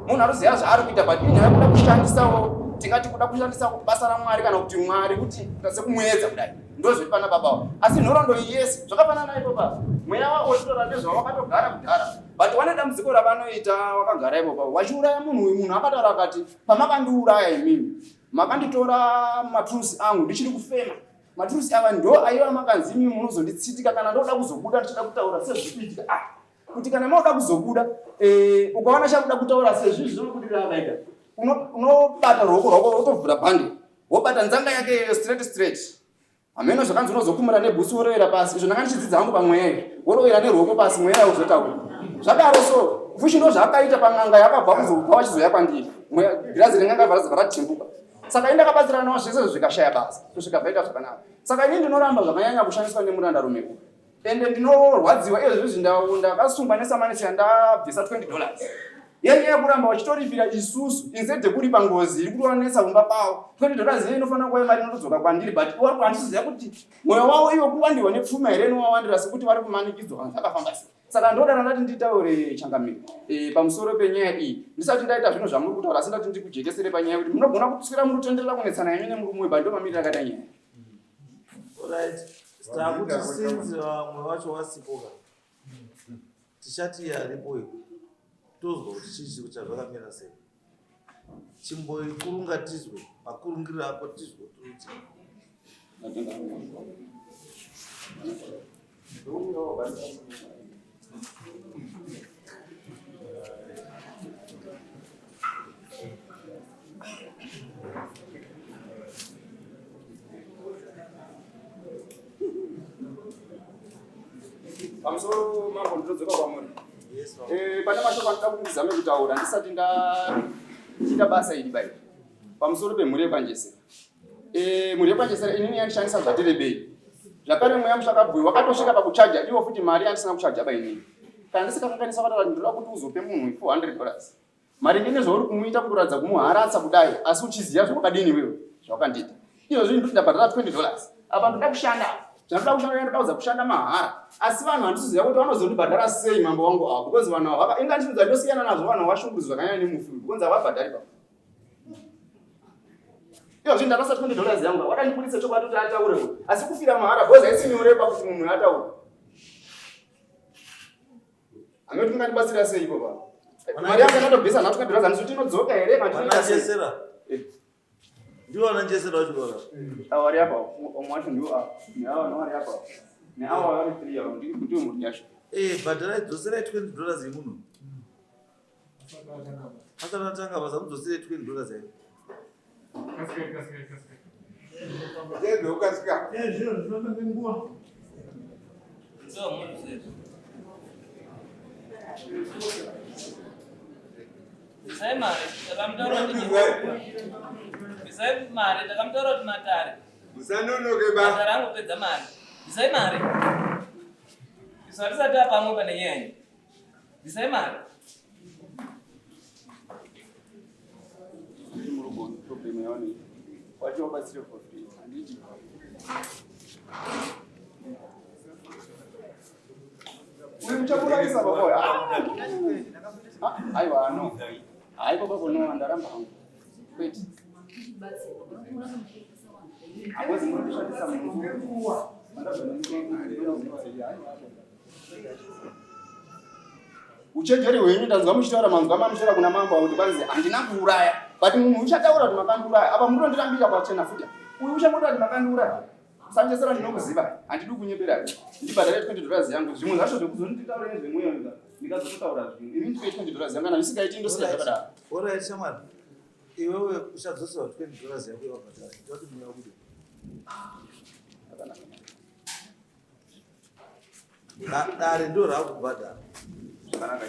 [SPEAKER 1] Munhu anoziva zvaari kuita but inyaya yekuda kushandisawo tingati kuda kushandisa basa raMwari kana kuti Mwari kuti kuita sekumuedza kudai ndozviri pana baba avo. Asi nhoroondo iyi yese zvakafanana ipo pa mweya wavo uchitora nezvawakatogara kudhara but wane dambudziko ravanoita wakagara ipo pavo wachiuraya munhu uyu munhu akataura akati pamakandiuraya imimi makanditora maturusi angu ndichiri kufema Maturusi ava ndo aiva makanzi imi munozonditsitika kana ndoda kuzobuda ndichida kutaura sezviri kuitika ah kuti kana maoda kuzobuda eh, ukaona chakuda kutaura sezvizvi zvinobudira akaita unobata ruoko rwako wotovhura bhande wobata nzanga yake iyoyo straight straight hameno zvakanzi unozokumura nebhutsu worovera pasi izvo ndanga ndichidzidza hangu pamweya worovera neruoko pasi mweya uzotaura zvadaro so fushi ndo zvaakaita pan'anga yakabva kuzobva vachizouya kwandiri girazi ren'anga bva ratimbuka Saka ini ndakabatsirana navo zvese zvikashaya basa kusvika zvaita zvakanaka. Saka ini ndinoramba zvakanyanya kushandiswa nemurandarume uyu. Ende ndinorwadziwa izvezvi ndakasungwa nesamanisi yandabvisa 20 dollars yenyaya yekuramba vachitoripira isusu instead yekuripa ngozi iri kutovanetsa kumba kwavo 20 dollars iye inofanira kuva mari inotodzoka kwandiri but handisiziva kuti mwoyo wavo ivo kuwandirwa nepfuma here inovawandira sekuti vari kumanikidzwa kana zvakafamba sei Saka ndoda randati nditaure changamire e, pamusoro penyaya iyi ndisati ndaita zvinhu zvamuri kutaura asi ndati ndikujekesere panyaya kuti munogona kuswera muri kutenderera kunetsana imi nemurume uyu but ndomamiriro akaita nyaya.
[SPEAKER 3] Alright. Takuti since vamwe vacho vasipo ka tichati iye aripo iyo tozwa kuti chii chiri chazvakamira sei. Chimboikurunga tizwe makurungiro ako tizwe kuti
[SPEAKER 1] Pamusoro mambo ndinodzoka kwamuri. Eh, pane mashoko anoda kuti ndizame kutaura ndisati ndaita basa iri bai. Pamusoro pemhuri yekwanjesera. Eh, mhuri yekwanjesera inini yandishandisa zvatirebei. Zvakare mweya mushakabhuyi wakatosvika pakuchaja iwo futi mari yandisina kuchaja ba inini. Kana ndisikakanganisa wakataura kuti ndinoda kuti uzope munhu 400 dollars. Maringe nezvauri kumuita kutoratidza kumuharatsa kudai asi uchiziva zvawakadini iwewe zvawakandiita. Izvozvi ndoti ndabhadhara 20 dollars. Apa ndoda kushanda. Zvandinoda kushanda ndoda kuza kushanda mahara. Asi vanhu handisiziva kuti vanozondibhadhara sei mambo wangu ava because vanhu ava inga ndinonzi ndosiyana nazvo vanhu vashungurudzwa zvakanyanya nemufi because havabhadhari baba. Izvozvi ndarasa 20 dollars yangu wakandiburitsa chokwadi kuti ataure asi kufira mahara because haisi nyore pakuti munhu ataure. Anoti mungandibatsira sei ipo pa? Mari yangu ndakatobvisa nhatu kadhura zanu kuti inodzoka here kana tinoita sei?
[SPEAKER 3] Jesera.
[SPEAKER 1] Eh.
[SPEAKER 3] Ndiwo ana Jesera wacho baba.
[SPEAKER 1] Awa ari apa, umwe wacho ndiwo apa. Neawa nawo ari apa. Neawa vari three awa ndiwo ndiwo mhuri yacho.
[SPEAKER 3] Eh, bhadharai dzoserai 20 dollars yemunhu. Asati atanga basa mudzosere 20 dollars yacho.
[SPEAKER 6] Bvisai mari takamutaura kuti bvisai mari takamutaura kuti matare.
[SPEAKER 5] Musanonoke ba.
[SPEAKER 6] Matare angopedza mari. Bvisai mari. Isu hatisati apamwe pane nyaya iyi. Bvisai mari.
[SPEAKER 1] Problem yavanei. Wati wabatsire for free. Handiti. Uyu muchakurayisa baba uyu. Ah, aiwa no. Hayi baba kono ndaramba hangu. Kwete. Hakozi muri kushandisa munhu. Uchenjeri hwenyu ndanzwa muchitaura manzwa mamuchitaura kuna mambo kuti kwanzi handina kuuraya but munhu uchataura kuti makandiuraya apa mutondirambira pachena futi uyu uchangotaura kuti makandiuraya sanjesera ndinokuziva handidi kunyepera ndibhadhare 20 dollars yangu zvimwe zvacho zvekuzonditaura nezvemweya nika ndikazototaura zvimwe imi ndipe 20 dollars yangu kana zvisingaiti ndosiya zvakadaro
[SPEAKER 3] Alright shamwari. Iwewe uchadzoserwa 20 dollars yako yawabhadhara. Ita kuti mweya ubude. Dare ndo rakubhadhara.
[SPEAKER 1] Zvakanaka.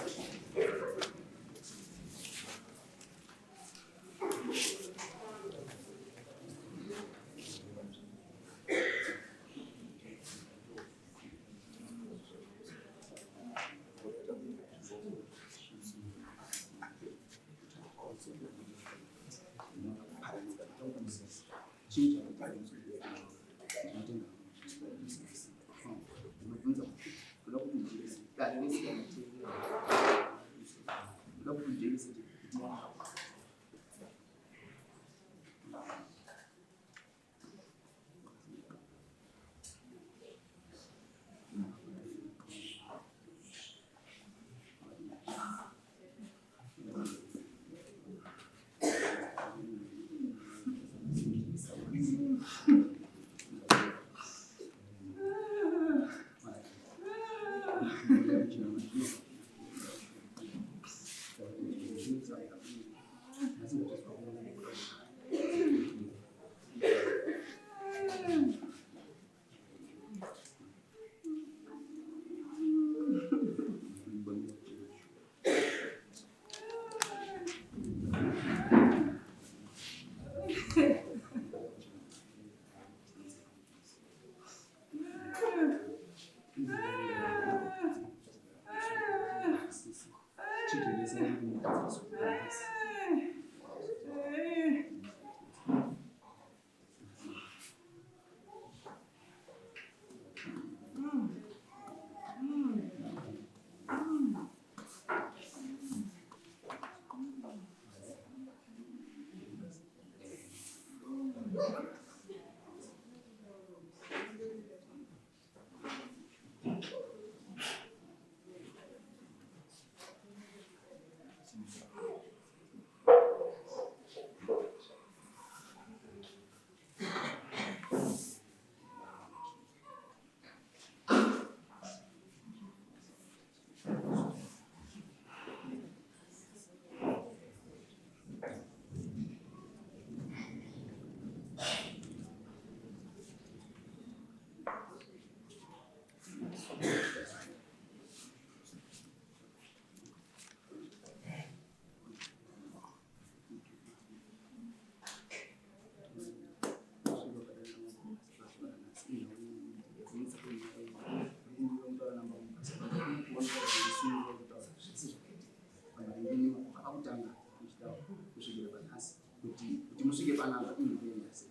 [SPEAKER 1] Kuti kuti musvike panapa inhubu sei?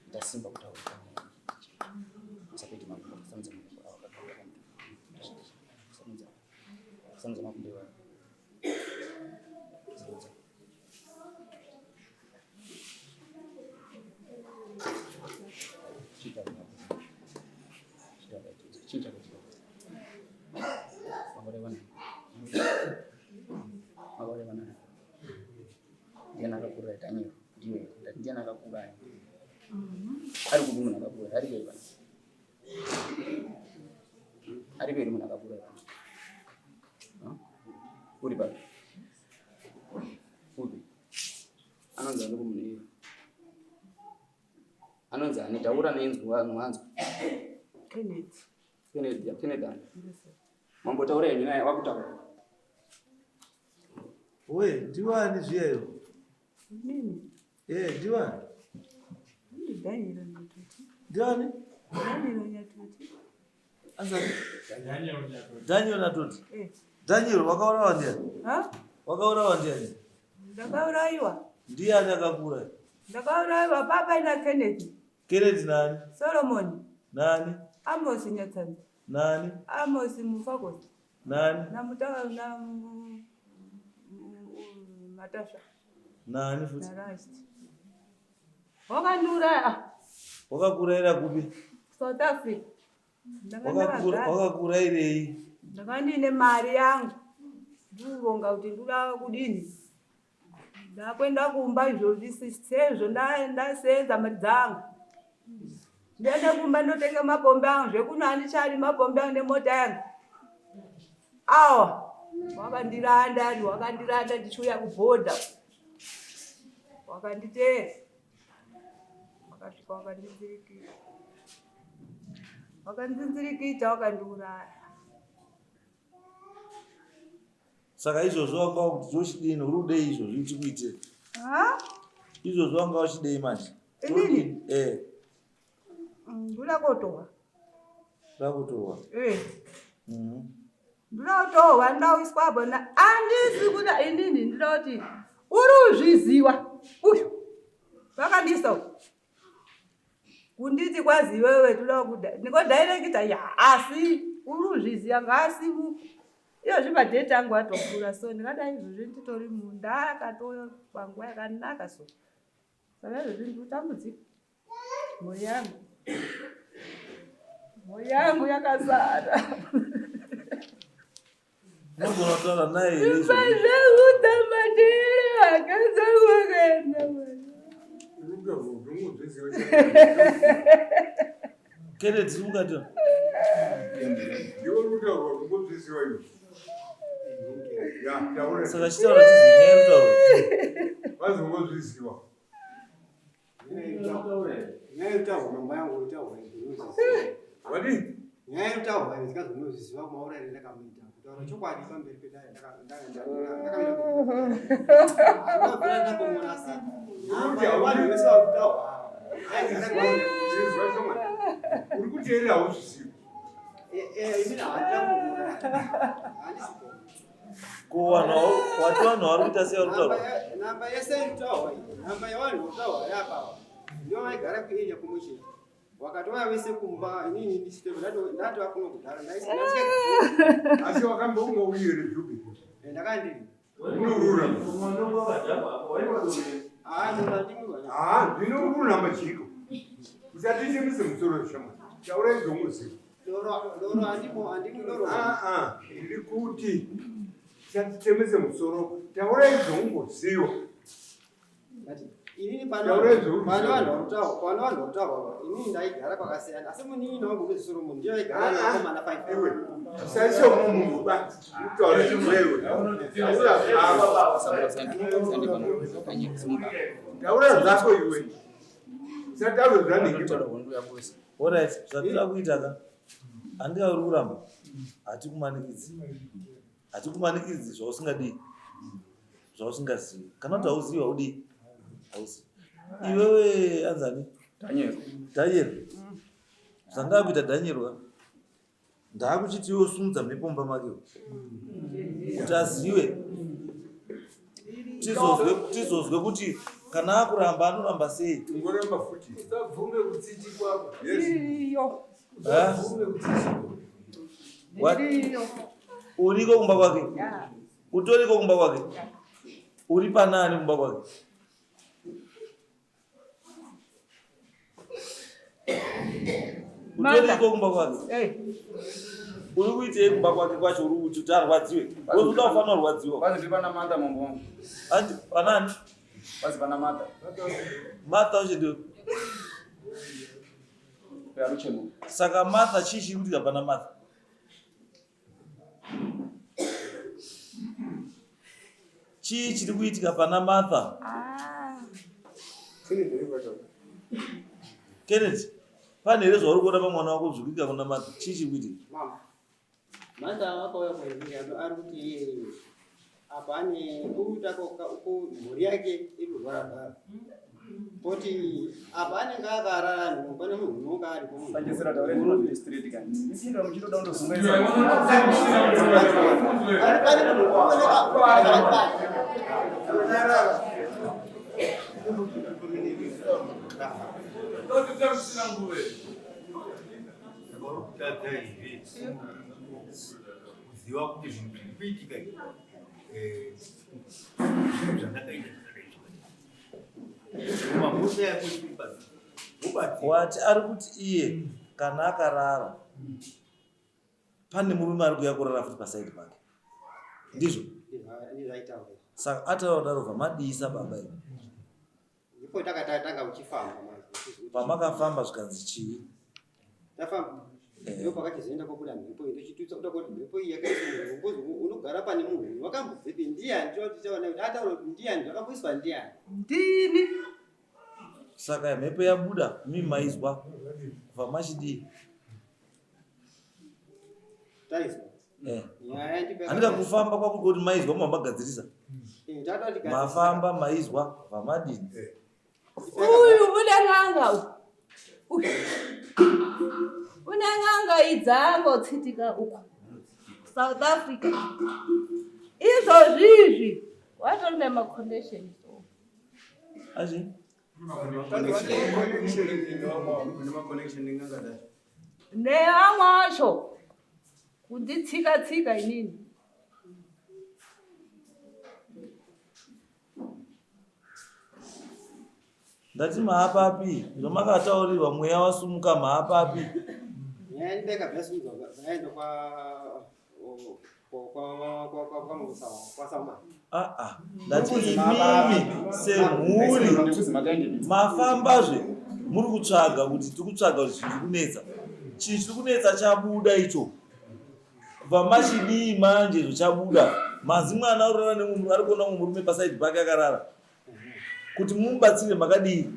[SPEAKER 1] Ndasimba kutaura Samudza makumbo iwayo. Samudza. Chiita Chiita chiita. Makore vana. Makore vana. Ndiani akakura Daniel? Ndiwe. Ndiani akakura? Ari kupi munhu akakura? Ari kupi vana? Ari kupi munhu akakura vana? Uri papi? Upi? Anonzi ani kumunhu iye? Anonzi ani? Taura nenzwi vanhu vanzwe.
[SPEAKER 7] Kenneth.
[SPEAKER 1] Kenneth, ya Kenneth ani? Mambotaura henyu naye wakutaura.
[SPEAKER 3] We, ndiwani zviyayo?
[SPEAKER 7] Nini?
[SPEAKER 3] Eh, ndiwani?
[SPEAKER 7] Ndi Daniel Nyatoti.
[SPEAKER 3] Ndiwani?
[SPEAKER 7] Daniel Nyatoti.
[SPEAKER 3] Anzani? Daniel Nyatoti.
[SPEAKER 7] Eh.
[SPEAKER 3] Daniel wakaurawa ndiani?
[SPEAKER 7] Ha?
[SPEAKER 3] Wakaurawa ndiani?
[SPEAKER 7] Ndakaurayiwa.
[SPEAKER 3] Ndiani akakuuraya?
[SPEAKER 7] Ndakaurayiwa baba na Kenneth.
[SPEAKER 3] Kenneth nani?
[SPEAKER 7] Solomon.
[SPEAKER 3] Nani?
[SPEAKER 7] Amos Nyatsanza.
[SPEAKER 3] Nani?
[SPEAKER 7] Amos Mufakosi.
[SPEAKER 3] Nani?
[SPEAKER 7] Na mutawa na Matasha.
[SPEAKER 3] Nani futi?
[SPEAKER 7] Na Rust. Wakandiuraya.
[SPEAKER 3] Wakakuurayira kupi?
[SPEAKER 7] South Africa.
[SPEAKER 3] Wakakuurayirei?
[SPEAKER 7] Ndanga ndine mari yangu. Ndikuronga kuti ndoda kudini. Ndakuenda kumba izvozvi sezvo ndasenza mari dzangu. Ndiende kumba ndotenga mapombi angu zvekuno handichadi mapombi angu nemota yangu. Awa wakandiranda wakandiranda ndichiuya kubhodha. Wakanditeera. Wakasvika wakandinzirikita. Wakandinzirikita wakandiuraya.
[SPEAKER 3] Saka izvozvo wanga wakuti tochidini uri kudei izvozvi tikuitire?
[SPEAKER 7] Ha?
[SPEAKER 3] Izvozvo wanga uchidei manje?
[SPEAKER 7] Inini?
[SPEAKER 3] Eh.
[SPEAKER 7] Ndoda kotohwa.
[SPEAKER 3] Ndoda kotohwa.
[SPEAKER 7] Eh. Ndoda kutohwa ndawiswa apo na andisi kuda inini ndoda kuti uri uzviziwa uyu vakandiisa uku kunditi kwazi iwewe toda kuda ndingodhairekita ya asi uri uzviziva ngaasimuke iyozvi madheti angu atokura so ndingadai izvozvi nditori munda akatouya panguva yakanaka so saka izvozvi ndikutambudzika mhuri yangu mhuri yangu yakazara
[SPEAKER 3] Unogona kutaura naye here izvozvi?
[SPEAKER 7] Zvekutamatira akazangu akaenda.
[SPEAKER 3] Kennedy mukati.
[SPEAKER 5] Ndiwe uri kutaurwa kungozviziva iwe. Ya, taura.
[SPEAKER 3] Saka chitaura tizinyaya kutaura.
[SPEAKER 5] Vazongozviziva.
[SPEAKER 4] Nyaya yekutaurwa mama yangu itaurwa ndinozviziva.
[SPEAKER 5] Wadii?
[SPEAKER 4] Nyaya yekutaurwa ndikazi unozviziva maurayiro ndakamuita. Kutaura chokwadi pamberi pedare ndakamuita. Ndakamuona asi namba yevanhu vese vari kutaurwa.
[SPEAKER 5] Zvinzwa shoma. Uri kuti here hauzvizivi?
[SPEAKER 4] Inini handina handisi
[SPEAKER 3] Ko vanhu wati vanhu vari kuita sei vari kutaura?
[SPEAKER 4] Namba yese iri kutaurwa iyi, namba yevanhu vari kutaurwa yapa ndivo vaigara kuarea commission. Wakatouya vese kumba inini ndisitepo ndatova kuno kudhara ndaisika.
[SPEAKER 5] Asi wakambonga uye here Dube?
[SPEAKER 4] Ndakandiri.
[SPEAKER 5] Unorura.
[SPEAKER 4] Ah, ndimwe.
[SPEAKER 5] Ah, ndinorura machiko. Usatichemise musoro shoma. Taura izvongoziva.
[SPEAKER 4] Doro doro handimo handimo doro.
[SPEAKER 5] Ah ah, ndiri kuti usatichemise musoro. Taura izvongoziva.
[SPEAKER 4] Inini pano
[SPEAKER 5] Taura izvongoziva.
[SPEAKER 4] pano vanhu vari kutaurwa pano vanhu vari kutaurwa inini ndaigara kwakasiyana asi munin'ina wangu unozi Solomon ndiye aigara
[SPEAKER 5] Ah, ah.
[SPEAKER 4] nevakomana 5.
[SPEAKER 5] Iwe, usaise munhu ba. Utaura iwewe. Taura zvako. Taura zvako iwe. Usataure zvanenge ba.
[SPEAKER 3] Alright, zvatira kuita ka. Handinga uri kuramba. Hatikumanikidzi. Hatikumanikidzi zvausingadii. Zvausingazivi. Kana kuti hauzivi haudii. Hauzivi. Iwewe anzani?
[SPEAKER 1] Daniel.
[SPEAKER 3] Daniel. Zvandava kuita Daniel ka. Ndakuchiti iwe usumudza mhepo mumba make kuti azive tizozwe kuti kana akuramba anoramba sei.
[SPEAKER 5] Ungoramba futi.
[SPEAKER 2] Usabvume kutsitikwa.
[SPEAKER 5] Yes.
[SPEAKER 7] Iriyo.
[SPEAKER 3] Ha?
[SPEAKER 2] Usabvume kutsitikwa.
[SPEAKER 3] What?
[SPEAKER 7] Iriyo.
[SPEAKER 3] Uriko kumba kwake?
[SPEAKER 7] Ya.
[SPEAKER 3] Utoriko kumba kwake? Uri panani kumba kwake?
[SPEAKER 7] Martha.
[SPEAKER 3] Utoriko kumba kwake?
[SPEAKER 7] Eh,
[SPEAKER 3] Uri kuitei kumba kwake kwacho uri kuti kuti arwadziwe? Wozoda kufanira kurwadziwa.
[SPEAKER 1] Kwazi ndiri pana Martha mambo wangu.
[SPEAKER 3] Andi panani?
[SPEAKER 1] Kwazi pana Martha.
[SPEAKER 3] Martha ucho ndio.
[SPEAKER 1] Yaruchemo.
[SPEAKER 3] Saka Martha chii chiri kuitika pana Martha? Chii chiri kuitika pana Martha?
[SPEAKER 7] ah.
[SPEAKER 3] Kennedy, pane here zvauri kuona pamwana wako zviri kuitika kuna Martha? Chii chiri kuitika?
[SPEAKER 4] Mama. Martha wakauya kwairi ari kuti iye apa ane kuita uko mhuri yake iri kurwara rwara. Poti apa anenge akarara nhu pane munhu unonga aripo munhu.
[SPEAKER 1] Sanjesera taura izvo straight kani. Ndishinda muchitoda kundozungaisa.
[SPEAKER 4] Pane munhu unooneka
[SPEAKER 5] Kutadza here kuziva kuti zvinhu zviri kuitika izvi, zvinhu zvandakaita zvakaitika. Mabhusa yako iri pasi. Wobatsira.
[SPEAKER 3] Wati ari kuti iye kana akarara pane murume ari kuuya kurara futi pasaidi pake. Ndizvo?
[SPEAKER 4] Ndizvaitaura.
[SPEAKER 3] Saka ataura kudaro bva madiisa baba imi.
[SPEAKER 4] Ndipo takatanga uchifamba manje.
[SPEAKER 3] Pamakafamba zvikanzi chii?
[SPEAKER 4] Tafamba. Ndipo pakachizoenda kwabuda mhepo iyi ndochitutsa kuda kuti mhepo iyi yakaiswa munhu ngozi unogara pane munhu wakambobvepi ndiyani totichaona kuti ataura kuti ndiyani zvakamboiswa ndiyani.
[SPEAKER 7] Ndini.
[SPEAKER 3] Saka mhepo yabuda mimi maizwa kubva machidii?
[SPEAKER 4] Taizwa.
[SPEAKER 3] Eh.
[SPEAKER 4] Nyaya ndipo
[SPEAKER 3] Handika kufamba kwako kuti maizwa mabagadzirisa.
[SPEAKER 4] Tata
[SPEAKER 3] Mafamba maizwa vamadini.
[SPEAKER 7] Uyu une n'anga uyu. Uyu. Une n'anga idzangotsitika uko. South Africa. Izvozvizvi watori nemaconnection so.
[SPEAKER 3] Achi?
[SPEAKER 7] Nevamwe acho kunditsika tsika inini.
[SPEAKER 3] Ndati maapapi zvamakataurirwa mweya wasumuka maapapi.
[SPEAKER 4] Nyaya ndipo yakabva yasimudzwa vaenda kwa kwa kwa
[SPEAKER 3] Ah ah. Ndati imimi semhuri mafambazve muri kutsvaga kuti tiri kutsvaga kuti zviri kunetsa. Chii chiri kunetsa chabuda icho. Kubva machidii manje izvo chabuda. Manzi mwana arorara nemumwe ari kuona mumwe murume pasaidi pake akarara. Kuti mumubatsire makadii?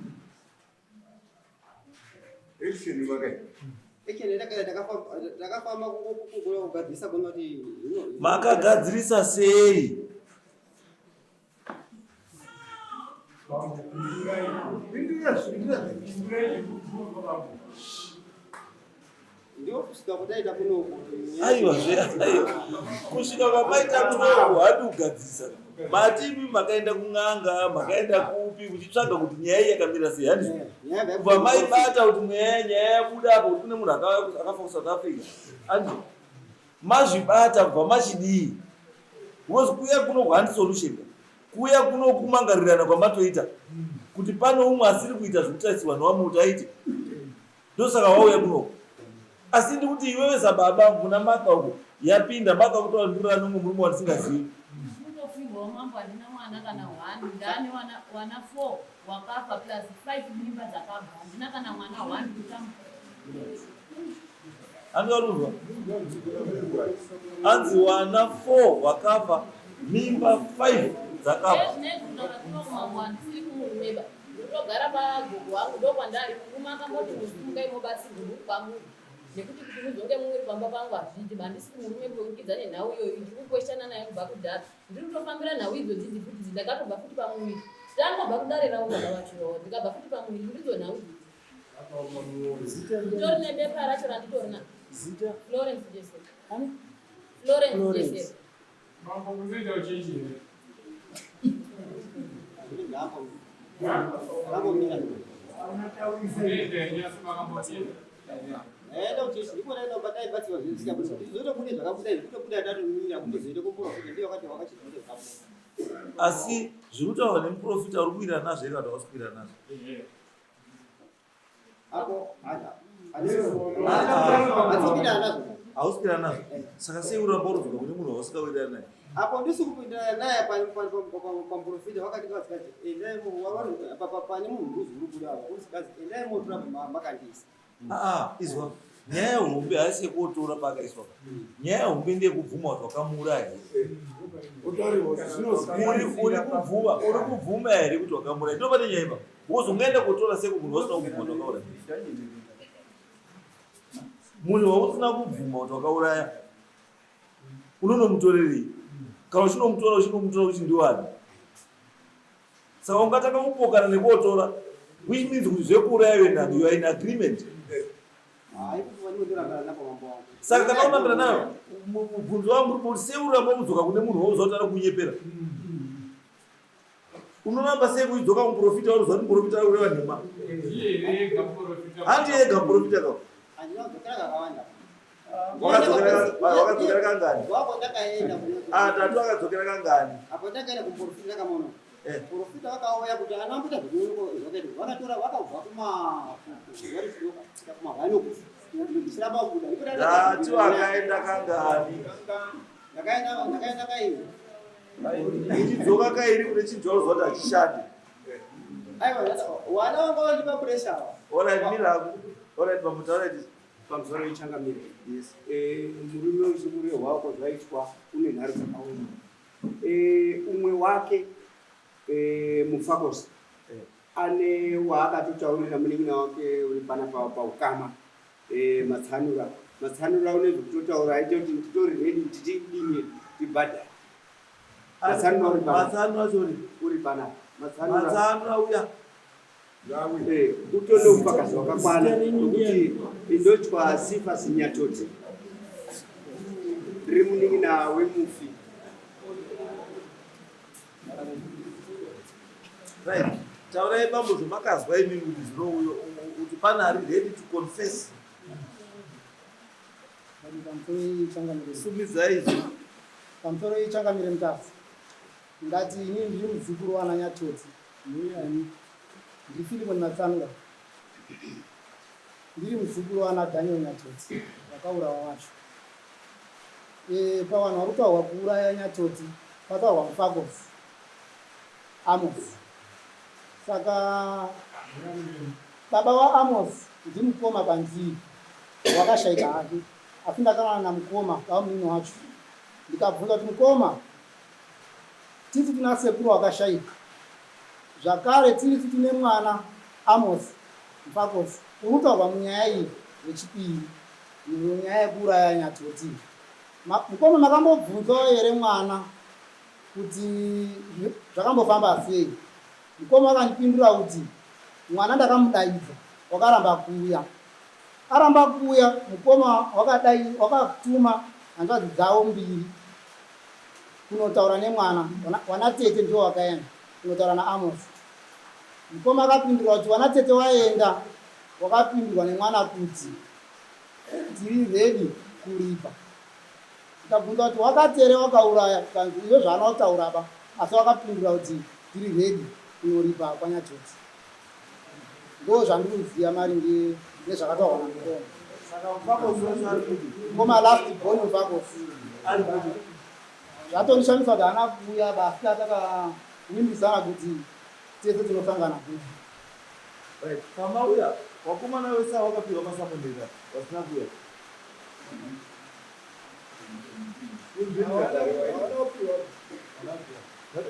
[SPEAKER 5] Action makai.
[SPEAKER 4] Takafamba kugadzirisa kuona kuti
[SPEAKER 3] makagadzirisa sei? Aiwa zve aiwa kusvika kwamaita kunoku hadi kugadzirisa mati imi makaenda kun'anga makaenda kupi kuchitsvaga kuti nyaya iyi yakamira sei handi kubva maibata kuti mweya nyaya yabuda apo kuti kune munhu akafa kusouth africa handi Mazvibata kubva machidii? Because kuya kuno handi solution. Kuya kuno kumangarirana kwamatoita kuti pane umwe asiri kuita zvekutarisirwa newamwe kuti aite. Ndosaka wauya kuno. Asi ndikuti iwewe sababa muna maka uko yapinda maka kutaura ndurira nomwe murume wandisingazivi.
[SPEAKER 8] Kutofirwa mambo handina mwana kana one ndane wana wana four wakafa plus five mimba dzakabva handina kana mwana one kutamba.
[SPEAKER 3] Angarurwa anzi wana 4 wakafa mimba 5 dzakafa.
[SPEAKER 8] Ndotogara pagogo wangu ndokwandari murume akamboti musungai mobatsirwa ndokwangu nekuti kuti muzonge muri pamba pangu hazviiti handisi kumurume kuurikidza nenhau iyoyo ndiri kukweshana naye kubva kudhara ndiri kutofambira nhau idzodzi idzi futi ndakatobva futi pamuviri ndangobva kudare ravo baba vacho ndikabva futi pamuviri ndidzo nhau idzodzi Nditori nebepa racho randitori naro.
[SPEAKER 9] Zita?
[SPEAKER 8] Florence Jesse.
[SPEAKER 9] Ani?
[SPEAKER 8] Florence
[SPEAKER 9] Florence.
[SPEAKER 8] Jesse.
[SPEAKER 10] Mambo kuzoita uchechi here? Kuzoita henyu asi makambotienda.
[SPEAKER 4] Enda uchechi ndiko ndaenda batai batsiwa zvisika kuti zvotobuda zvakabuda izvi kutobuda ndatomira kutozoenda kumbura kuti ndiyo wakati wakachizvita zvakabuda.
[SPEAKER 3] Asi zviri kutaurwa nemuprofita uri kuwirirana nazvo here kana kuti hausi kuwirirana nazvo? Hausi kuwirirana nazvo. Saka sei uramba urudzoka kune munhu wausingawirirani naye?
[SPEAKER 4] Apo ndisi kupindirana naye pamuprofita wakati vazikazi endai pane munhu mbuzi uri kuda apo usikazi endai motora makandisa.
[SPEAKER 3] Aa, izwa nyaya yehombe haisi yekuotora paakaiswa nyaya yehombe ndeyekubvuma kuti wakamuuraya here uri kubvuma uri kubvuma here kuti wakamuuraya ndo pane nyaya ipa because ungaenda kotora seko munhu wasina kubvuma kuti wakauraya munhu wausina kubvuma kuti wakauraya unonomutorerei kana uchinomutora uchinomutora kuti ndiwani Saka ungatanga kupokana nekuotora which means kuti zvekuuraya iwe nani you are in agreement. Saka kana unambira nayo mubvunzo wangu uri kuti sei uramba kudzoka kune munhu wauziva kuti ari kunyepera? Unoramba sei kuidzoka muprofita wauziva kuti muprofita ari kureva nhema? Handi ega muprofita ka. Wakadzokera kangani? Ah, tatu akadzokera kangani?
[SPEAKER 4] Apo ndakaenda kumuprofita ndakamuona. Eh. Profita vakauya kuti ana mbuta zvinoonekwa zvakaita. Vakatora vakabva kuma kuma hwano. Ndisiramba kubuda.
[SPEAKER 3] Tatu akaenda kangani?
[SPEAKER 4] Ndakaenda ndakaenda kairi.
[SPEAKER 3] Uchidzoka kairi kune chinhu chaunoziva kuti hachishandi.
[SPEAKER 4] Aiwa, wana wanga wandipa pressure.
[SPEAKER 3] Alright, mira. Alright, pamutaura
[SPEAKER 9] Pamusoro ichangamire. Yes. Eh, murume uchimurume hwako zvaitwa une nharo dzakaoma. Eh, umwe wake eh, Mufakose eh, ane waakatotaurira munin'ina wake uri pana paukama eh, Matsanura. Matsanura une zvekutotaura aite kuti nditori ready kuti tidini tibhadhare. Matsanura uri pana.
[SPEAKER 3] Matsanura sorry.
[SPEAKER 9] Uri pana. Matsanura.
[SPEAKER 3] Matsanura uya.
[SPEAKER 9] Eh, utone ufakazi hwakakwana hwekuti indochwa sifa sinyatoti ndiri munin'ina wemufi.
[SPEAKER 3] Right. Taurai bambo zvamakazwa imimi kuti zvinouyo kuti pane ari ready to confess. Sumidzai izvi.
[SPEAKER 11] Pamusoro ichangamire Mutasa. Ndati ini ndiri muzukuru wana Nyatoti. Ndini ndiri Philimon Matsanura. Ndiri muzukuru wana Daniel Nyatoti vakaurawa wacho. E, pavanhu vari kutaurwa kuuraya Nyatoti pataurwa Mufakose Amos. Saka baba vaAmos ndimukoma kwandiri. Wakashaika hake asi ndakawana namukoma bamunini wacho ndikabvunza kuti mukoma tisi tina sekuru wakashaika zvakare tirisu tine mwana Amos Mfakosi uri kutaurwa munyaya iyi wechipiri munyaya yekuuraya Nyatoti. Mukoma makambobvunzawo here mwana kuti zvakambofamba sei? Mukoma vakandipindura kuti mwana ndakamudaidza wakaramba kuuya. Aramba kuuya mukoma wakadai wakatuma hanzvadzi dzavo mbiri kunotaura nemwana. Wana tete ndivo wakaenda kunotaura naAmos. Mukoma akapindura kuti wana tete waenda wakapindurwa nemwana kuti tiri ready kuripa. Tikabvunza kuti wakatere wakauraya tikanzi iwe zvaana kutaura ba asi wakapindura kuti tiri ready kunoripa kwaNyatoti. Ndo zvandiri kuziva maringe nezvakataurwa namukoma.
[SPEAKER 3] Saka Mfakosi wacho ari kupi?
[SPEAKER 11] Mukoma last born Mfakosi.
[SPEAKER 3] Ari kupi?
[SPEAKER 11] Zvatondishamisa kuti haana kuuya basi takavimbisana kuti tese tinosangana kupi.
[SPEAKER 3] Right. Pamauya vakomana vese ava vakapiwa masamonera vasina kuuya.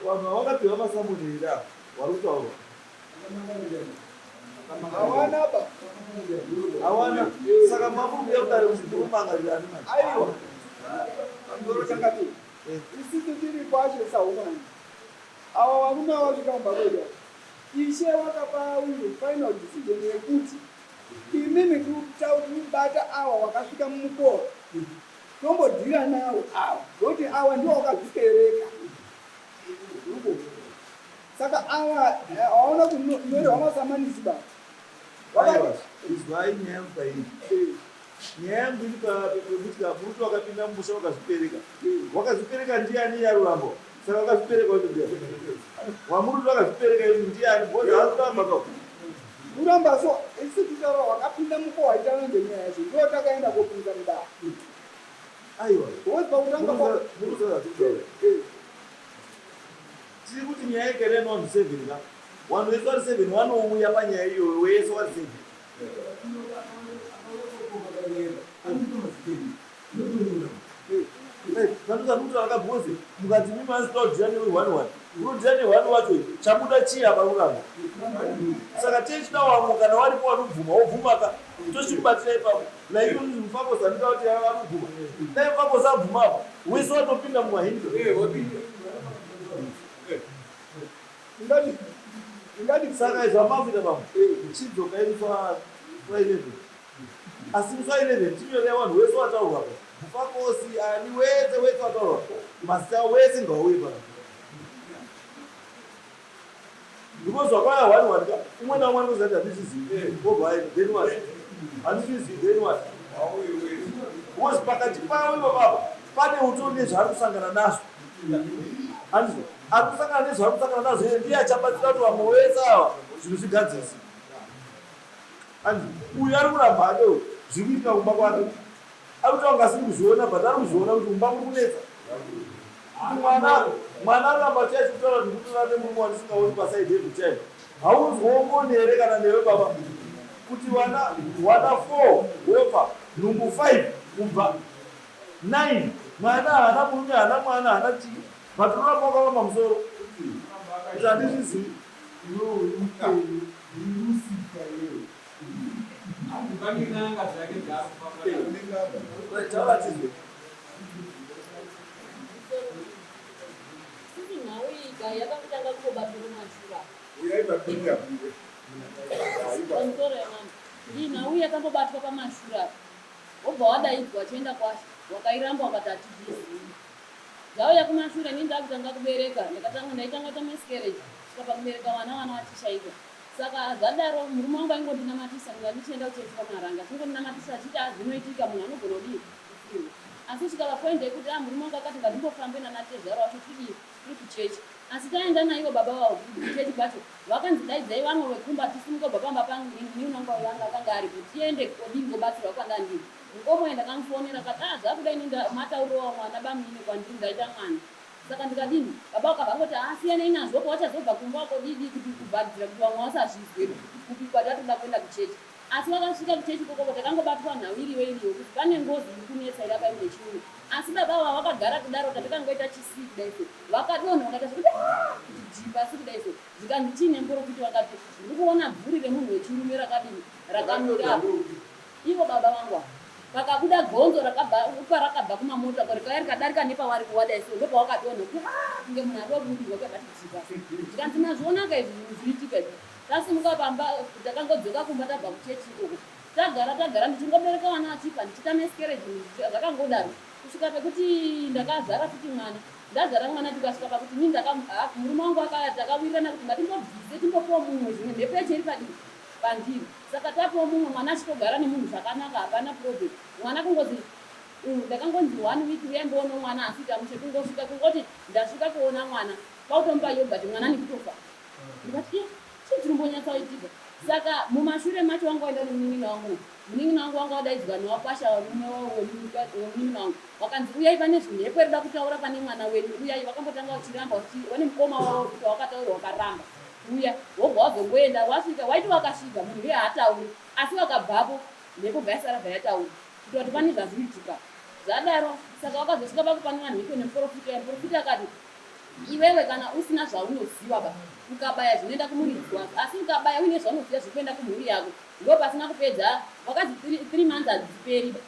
[SPEAKER 3] Vanhu ava vakapiwa masamonera vari kutaurwa.
[SPEAKER 2] Hawana ba.
[SPEAKER 3] Hawana. Saka makuuya kudare kuti ndikumangarira ani manje?
[SPEAKER 2] Aiwa. Pamusoro chakati. Isisu tiri kwashe saumani. Ava varume vasvika mumba kwedu. Ishe wakapa uyu final decision yekuti imimi tiri kubata ava wakasvika mumukoro. Tombodhira nawo ava. Ngokuti ava ndiwo wakazvipereka. Saka ava hawana kunyorerwa masamanisi ba.
[SPEAKER 3] Aiwa, izwai nyaya yangu pairi. Nyaya yangu iri pekuti kamuruti wakapinda mumusha wakazvipereka. Wakazvipereka ndiani yarurambo? Saka wakazvipereka wacho ndiani? Wamuruti wakazvipereka izvi ndiani? Because haasi kuramba ka.
[SPEAKER 2] Kuramba so isi kutaura wakapinda mukoro waitana ngenyaya yacho ndo takaenda kopinza mudare.
[SPEAKER 3] Aiwa.
[SPEAKER 2] Because pakutanga
[SPEAKER 3] Tiri kuti nyaya ikaenda nevanhu seven ka. Vanhu vese vari seven vanouya panyaya iyoyo wese vari seven. Zvandozandikutaura ka because mukati mimi asina kudhira newe one one unodhira neone wacho chabuda chii apa kuramba saka techida wamwe kana waripo vanobvuma wobvuma ka tochimubatira ipapo like Mufakosi andida kuti anobvuma dai Mufakosi abvuma apo wese watopinda mumahindi.
[SPEAKER 2] Ingati
[SPEAKER 3] Saka izvo amakuita pamwe chidzoka musi wa 11, asi musi wa 11 tinyorera vanhu wese wataurwa pa Mufakosi ani wese wese wataurwa mazita wese ngauye pana because wakauya one one ka umwe naumwe anoziva kuti handizvizivi wobva aenda, then what? Handizvizivi, then what? Because pakati pavo ipapapa pane utori nezvaari kusangana nazvo, handizvo? Ari kusangana nezvaari kusangana nazvo iye ndiye achabatsira kuti vamwe vese ava zvinhu zvigadzirise, handizvo? Uyu ari kuramba hake uyu zviri kuitika kumba kwake ari kuita kunge asiri kuzviona, but ari kuzviona kuti mumba muri kunetsa, kuti mwana aramba achikutaura kuti ndikutorara nemurume wandisingaoni paside every time. Haunzwawo ngoni here kana newe baba kuti wana 4 wofa nhumbu 5 kubva 9 mwana haana murume, haana mwana, haana chii, but unoramba wakavamba musoro kuti handizvizivi.
[SPEAKER 5] Iwewe uri mupenyu, uri Lucifer iwewe.
[SPEAKER 10] Pane n'anga dzake dzaakufamba.
[SPEAKER 3] Taura tizwe.
[SPEAKER 8] Sisi nhau iyi ka yakangotanga kungobatwa kumashure.
[SPEAKER 5] Uyai mapini abude.
[SPEAKER 8] Pamusoro yemambo, iyi nhau yakambobatwa pamashure apa, wobva wadaidzwa achienda kwasha, wakairamba wakati hatizvizivi. Dzauya kumashure, ini ndakutanga kubereka, ndakatanga ndaitanga kuita miscarriage kusvika pakubereka vana, vana vachishaikwa. Saka zvadaro murume wangu aingondinamatisa kunga ndichienda kuchechi kwaMaranga, achingondinamatisa achiti a zvinoitika, munhu anogona kudii kufirwa. Asi kusvika papoint yekuti a murume wangu akati ngatimbofambe nanatezvaro wacho tidii tiri kuchechi. Asi taenda naivo baba vavo kuchechi kwacho, vakanzi daidzai vamwe vekumba tisimuke kubva pamba pangu. Ini unanga wanga akanga aripo, tiende kodii ngobatsirwa kwandandiri. Mukomo ndakamufonera akati a zvakuda ini matauriro wamwe vana bamunini kwandiri ndaita mwana. Saka ndikadini? Baba vakabva vangoti ha siyanai nazvo ko vachazobva kumba wako didi kuti kuvharidzira kuti vamwe vasazvizwe kuti kupi kwatatoda kuenda kuchechi. Asi vakasvika kuchechi ikoko takangobatwa nhau iriyo iriyo kuti pane ngozi iri kunetsa iri apa iri nechiuno. Asi baba ava vakagara kudaro tatakangoita chisii kudai so vakadonha vakaita zvekuti ah kuti dhii pasi kudai so zvikanzi chii nemuporofita vakati ndiri kuona bvuri remunhu wechirume rakadini rakamira apo ivo baba vangu ava pakabuda gonzo rakabva parakabva kumamota ko rikauya rikadarika nepavari kuwadai so ndopawakadonha kuti ah kunge munhu adobudirwa kuya bati dhii pasi zvikanzi mazvionaka izvi zvinhu zvinoitika izvi Tasimuka pamba takangodzoka kumba tabva kuchechi ikoko. Tagara tagara ndichingobereka vana vachifa ndichiita miscarriage zvakangodaro kusvika pekuti ndakazvara futi mwana. Ndazvara mwana tikasvika pakuti ini ndaka murume wangu akaya takawirirana kuti ngatimbobvise timbopiwa mumwe zvimwe mhepo yacho iri padii pandiri. Saka tapiwa mumwe mwana achitogara nemunhu zvakanaka hapana problem. Mwana kungozi ndakangonzi one week uyai mboona mwana asi ita mushe kungosvika kungoti ndasvika kuona mwana kwakutomupa yogurt mwana nekutofa. Ndikati iye chii chirimbonyatsoitika saka mumashure macho wanga waenda nemunin'ina wangu munin'ina wangu wanga wadaidzwa newakwasha varume wemunin'ina wangu wakanzi uyai pane zvimhepo irikuda kutaura pane mwana wenyu uyai vakambotanga vachiramba vane mukoma wavo kuti wakataura wakaramba kuuya wobva wazongoenda wasvika waiti wakasvika munhu uye haatauri asi wakabvapo mhepo bva yasara bva yataura kuti wati pane zvazviitika zvadaro saka wakazosvika pakupanana mhiko nemuporofita muporofita akati Iwewe kana usina zvaunoziwa ba ukabaya zvinoenda kumuridzi wazvo asi ukabaya uine zvaunoziva zvikuenda kumhuri yako ndopasina kupedza wakazi 3 months hadziperi ba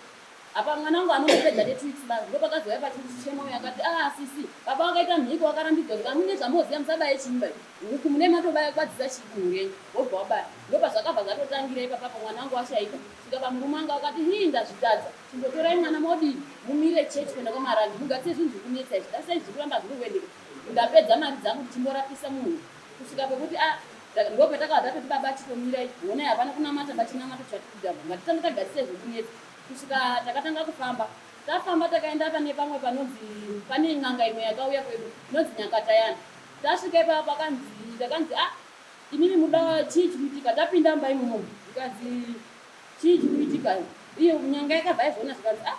[SPEAKER 8] apa mwana wangu anongopedza ne 2 weeks ba ndopakazouya pachichema uyo akati ah sisi baba wakaita mhiko wakarambidzwa kuti amune zvamoziva musabaye chiimba huku mune matobaya kwadzisa chii kumhuri yenyu wobva wabaya ndopazvakabva zvatotangira ipapapo mwana wangu washaika svika pamurume wangu akati hii ndazvitadza Chimbotorai mwana modii mumire church kuenda kwamarange mugadzirise zvinhu zviri kunetsa izvi tarisai zviri kuramba zviri kuendeka ndapedza mari dzangu ndichimborapisa munhu kusvika pekuti a ah, ndopatakabva tatoti baba chitomirai honai hapana kunamata bachinamato chatikuita ngatitange tagadzisa zviri kunetsa kusvika takatanga kufamba tafamba takaenda pane pamwe panonzi pane n'anga imwe yakauya kwedu inonzi nyakatayana tasvika ipapa pakanzi takanzi a ah, imimi muda chii chikuitika tapinda mumba imomo zvikanzi Chii chikuitika iyo nyanga yakabva yazviona zvikanzi ah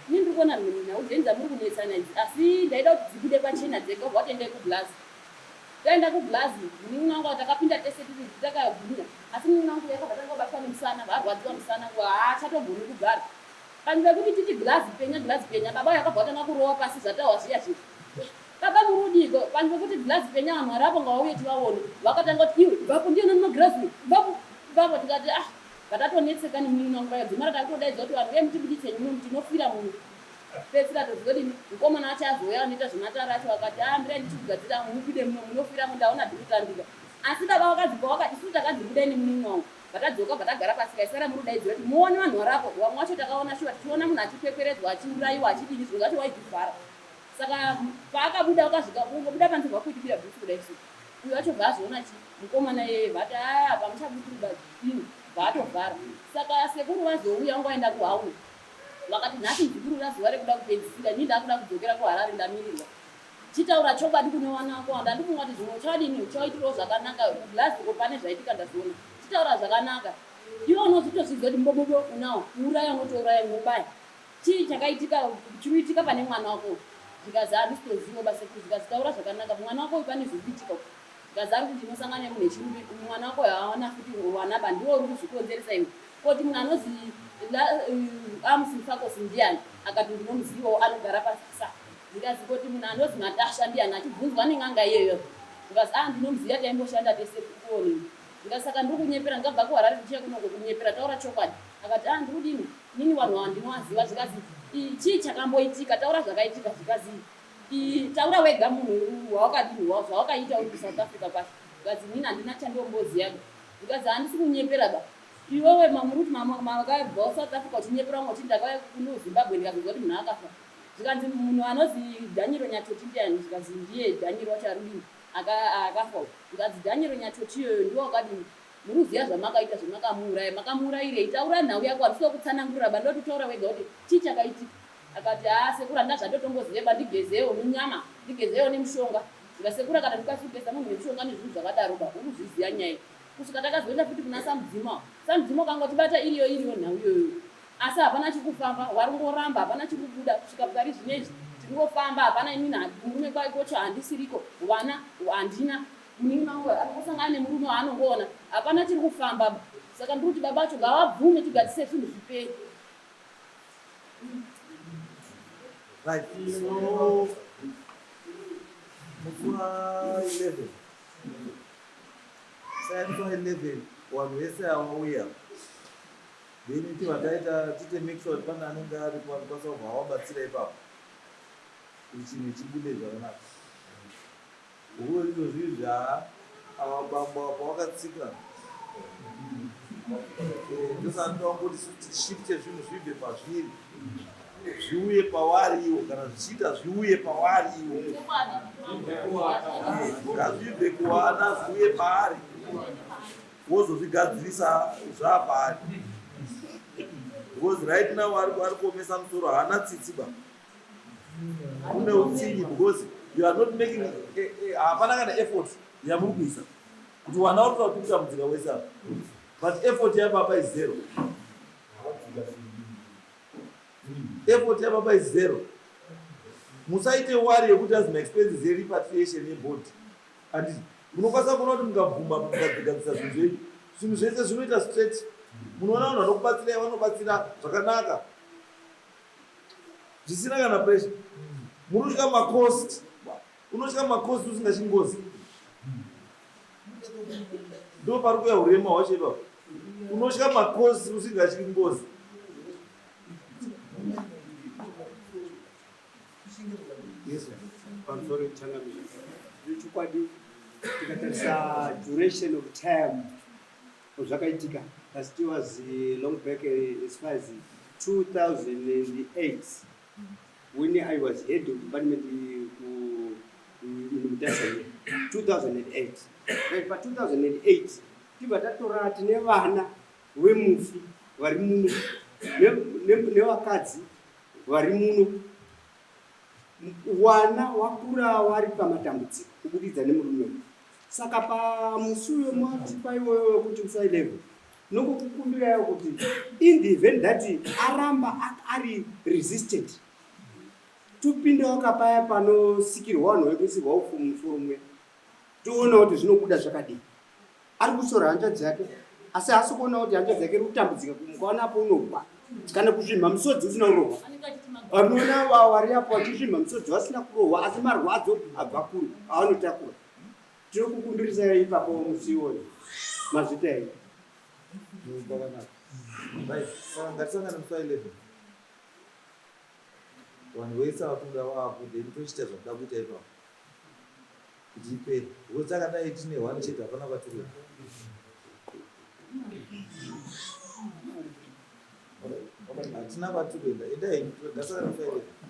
[SPEAKER 8] ini ndiri kuona nhau dzenyu dzamuri kunetsana idzi asi ndaida kuti dzibude pachena dzega ubva watoendai kublazi taenda kublazi munin'ina wangu takapinda tese tiri takagwinya asi munin'ina wangu yakabva tanga kubatwa nemusana varwadziwa musana haachatogoni kugara panhu pekuti titi glazi penya glazi penya baba yakabva watanga kurova pasi zvatawa zviya zviya baba murudiko panhu pekuti glazi penya vanhu variapo ngavauye tivaone vakatanga kuti iwe bvapo ndiye nani magirazi bvapo bvapo tikati ah Vakatonetseka nemunin'ina wangu vaya dzimara takutodaidza kuti vanhu uyai mutibuditse muno tinofira muno. Pedzisira tozodini mukomana wacho azouya anoita zvematare acho akati ah mirai ndichikugadzira mubude muno munofira muno ndaona ndikutambika. Asi baba vakadzi pawaka isu takanzi budai nemunin'ina wangu vatadzoka vatagara pasi kaisara murudaidzira kuti muone vanhu varapo vamwe vacho takaona shuwa tichiona munhu achikwekweredzwa achiurayiwa achidini zvimwe zvacho waizvivhara saka paakabuda wakasvika kungobuda panze vakuitibira bhutsu kudai so uyo wacho bva azoona chi mukomana iyeye vati aa apa muchabudirwa ini bvaatovhara saka sekuru vazouya vanga vaenda kuhauna vakati nhasi muzukuru razuva rekuda kupedzisira ini ndakuda kudzokera kuharare ndamirirwa chitaura chokwadi kune wana wako wanda ndifunga kuti zvimwe uchadini uchaitirawo zvakanaka glasgow pane zvaitika ndazviona chitaura zvakanaka iwe unozvitozviziva kuti mbobobo unawo kuuraya unotouraya unobaya Chii chakaitika chikuitika pane mwana wako zvikazi handisi toziva basa sekuru zvikazi taura zvakanaka mwana wako uyu pane zviri kuitika uku zvikazi ari kuti unosangana nemunhu wechirume mwana wako uyu haana futi wana ba ndiwo uri kuzvikonzeresa iwe koti munhu anozi Amos Mfakosi ndiyani akati ndinomuzivawo anogara pasa zvikazi koti munhu anozi Natasha ndiyani achibvunzwa nen'anga iyoyo zvikazi ah ndinomuziva taimboshanda tese kuonini Ndikati saka ndiri kunyepera ndikabva kuHarare ndichiuya kunoko kunyepera taura chokwadi. Akati ah ndiri kudini inini vanhu ava ndinovaziva zvikazi chii chakamboitika taura zvakaitika zvikazi taura wega munhu wawakadini zvawakaita uri kuSouth Africa kwacho zvikazi inini handina chandomboziva zvikazi handisi kunyepera ba iwewe mamuri kuti makabva kuSouth Africa uchinyepera vamwe uchiti ndakauya kuno Zimbabwe ndikazonzwa kuti munhu akafa zvikanzi munhu anozi Danyiro Nyatoti ndiyani zvikanzi ndiye Danyiro wacho ari kudini akafa uyu zvikanzi Daniel Nyatoti iyoyo ndiwe wakadini muri kuziva zvamakaita zvamakamuuraya makamuurayirei taura nhau yako handisi kutsanangurira ba ndoti taura wega kuti chii chakaitika akati haa sekuru handina zvandotomboziva ba ndigezewo munyama ndigezewo nemushonga zvika sekuru akati ndikwanisi kugeza munhu nemushonga nezvinhu zvakadaro ba uri kuzviziva nyaya kusvika takazoenda futi kuna samudzima samudzima ukangotibata iriyo iriyo nhau iyoyo Asi hapana chiri kufamba, warongoramba hapana chiri kubuda kusvika pari zvino izvi tingofamba hapana inini murume kwaikocho handisiriko vana handina munin'ina wangu anongosangana nemurume waanongoona hapana chiri kufamba. Saka ndiri kuti baba vacho ngavabvume tigadzise zvinhu zvipere.
[SPEAKER 3] Right. So, musi wa 11 sai musi wa 11 vanhu vese ava vauya then tibva taita tiite make sure kuti pane anenge aripo anokwanisa kubva avabatsira ipapo kuti chinhu chibude zvakanaka. Huwe izvozvi izvi haa ava bambo apa wakatsika eh, ndosaka ndoda kungoti isu tishifte zvinhu zvibve pazviri zviuye pawari iwo kana zvichiita zviuye pawari iwo eh, ngazvibve kuwana zviuye paari wozozvigadzirisa zvapaari because right now ari kuomesa musoro haana tsitsi ba une utsinye because you are not making eh, eh, hapana kana effort yamuri kuisa kuti wana uri kuda kutambudzika wese apa but effort yababa is zero effort yababa is zero musaite wari yekuti azi maexpenses yerepatriation yebody handiti munokwanisa kuona kuti mukabvuma mukagadzisa zvinhu zvenyu zvinhu zvese zvinoita straight munoona vanhu vanokubatsirai vanobatsira zvakanaka zvisina kana pressure muri kutya macost unotya macost usingatyi ngozi ndo pari kuya urema hwacho ipapo unotya macost usingatyi ngozi
[SPEAKER 9] Yes, pamusoro changamire. Chokwadi tikatarisa duration of time zvakaitika but it was eh, long back eh, as far as 2008 when I was head of department eh, ku in Mutasa here 2008 right pa 2008 tibva tatora tine vana vemufi vari muno nevakadzi vari muno Wana wakura wari pamatambudziko kubudikidza nemurume uyu. Saka pamusi uyo matipa iwoyo wekuti musi wa 11 nokukukumbirayo kuti in the event that aramba ari resistant topindawo kapaya panosikirwa vanhu vekuisirwa upfu mumusoro muya toona kuti zvinobuda zvakadii. Ari kusora hanzvadzi yake asi haasi kuona kuti hanzvadzi yake iri kutambudzika mukaona apo unogwa kana kusvimha misodzi usina kurohwa. Vanoona vari apo vachisvimha misodzi vasina kurohwa asi marwadzo abva kure avanotakura. Tiri kukumbirisai ipapo musi iwoyo. Mazvita henyu.
[SPEAKER 3] Kwakanaka. Right. Saka ngatisangane musi wa 11. Vanhu vese vakuda vapo then tochiita zvakuda kuita ipapo. Kuti ipere. Because takadai tine one chete hapana kwatiri. Hatina kwatiri kuenda. Endai henyu. Ngatisangane musi wa 11.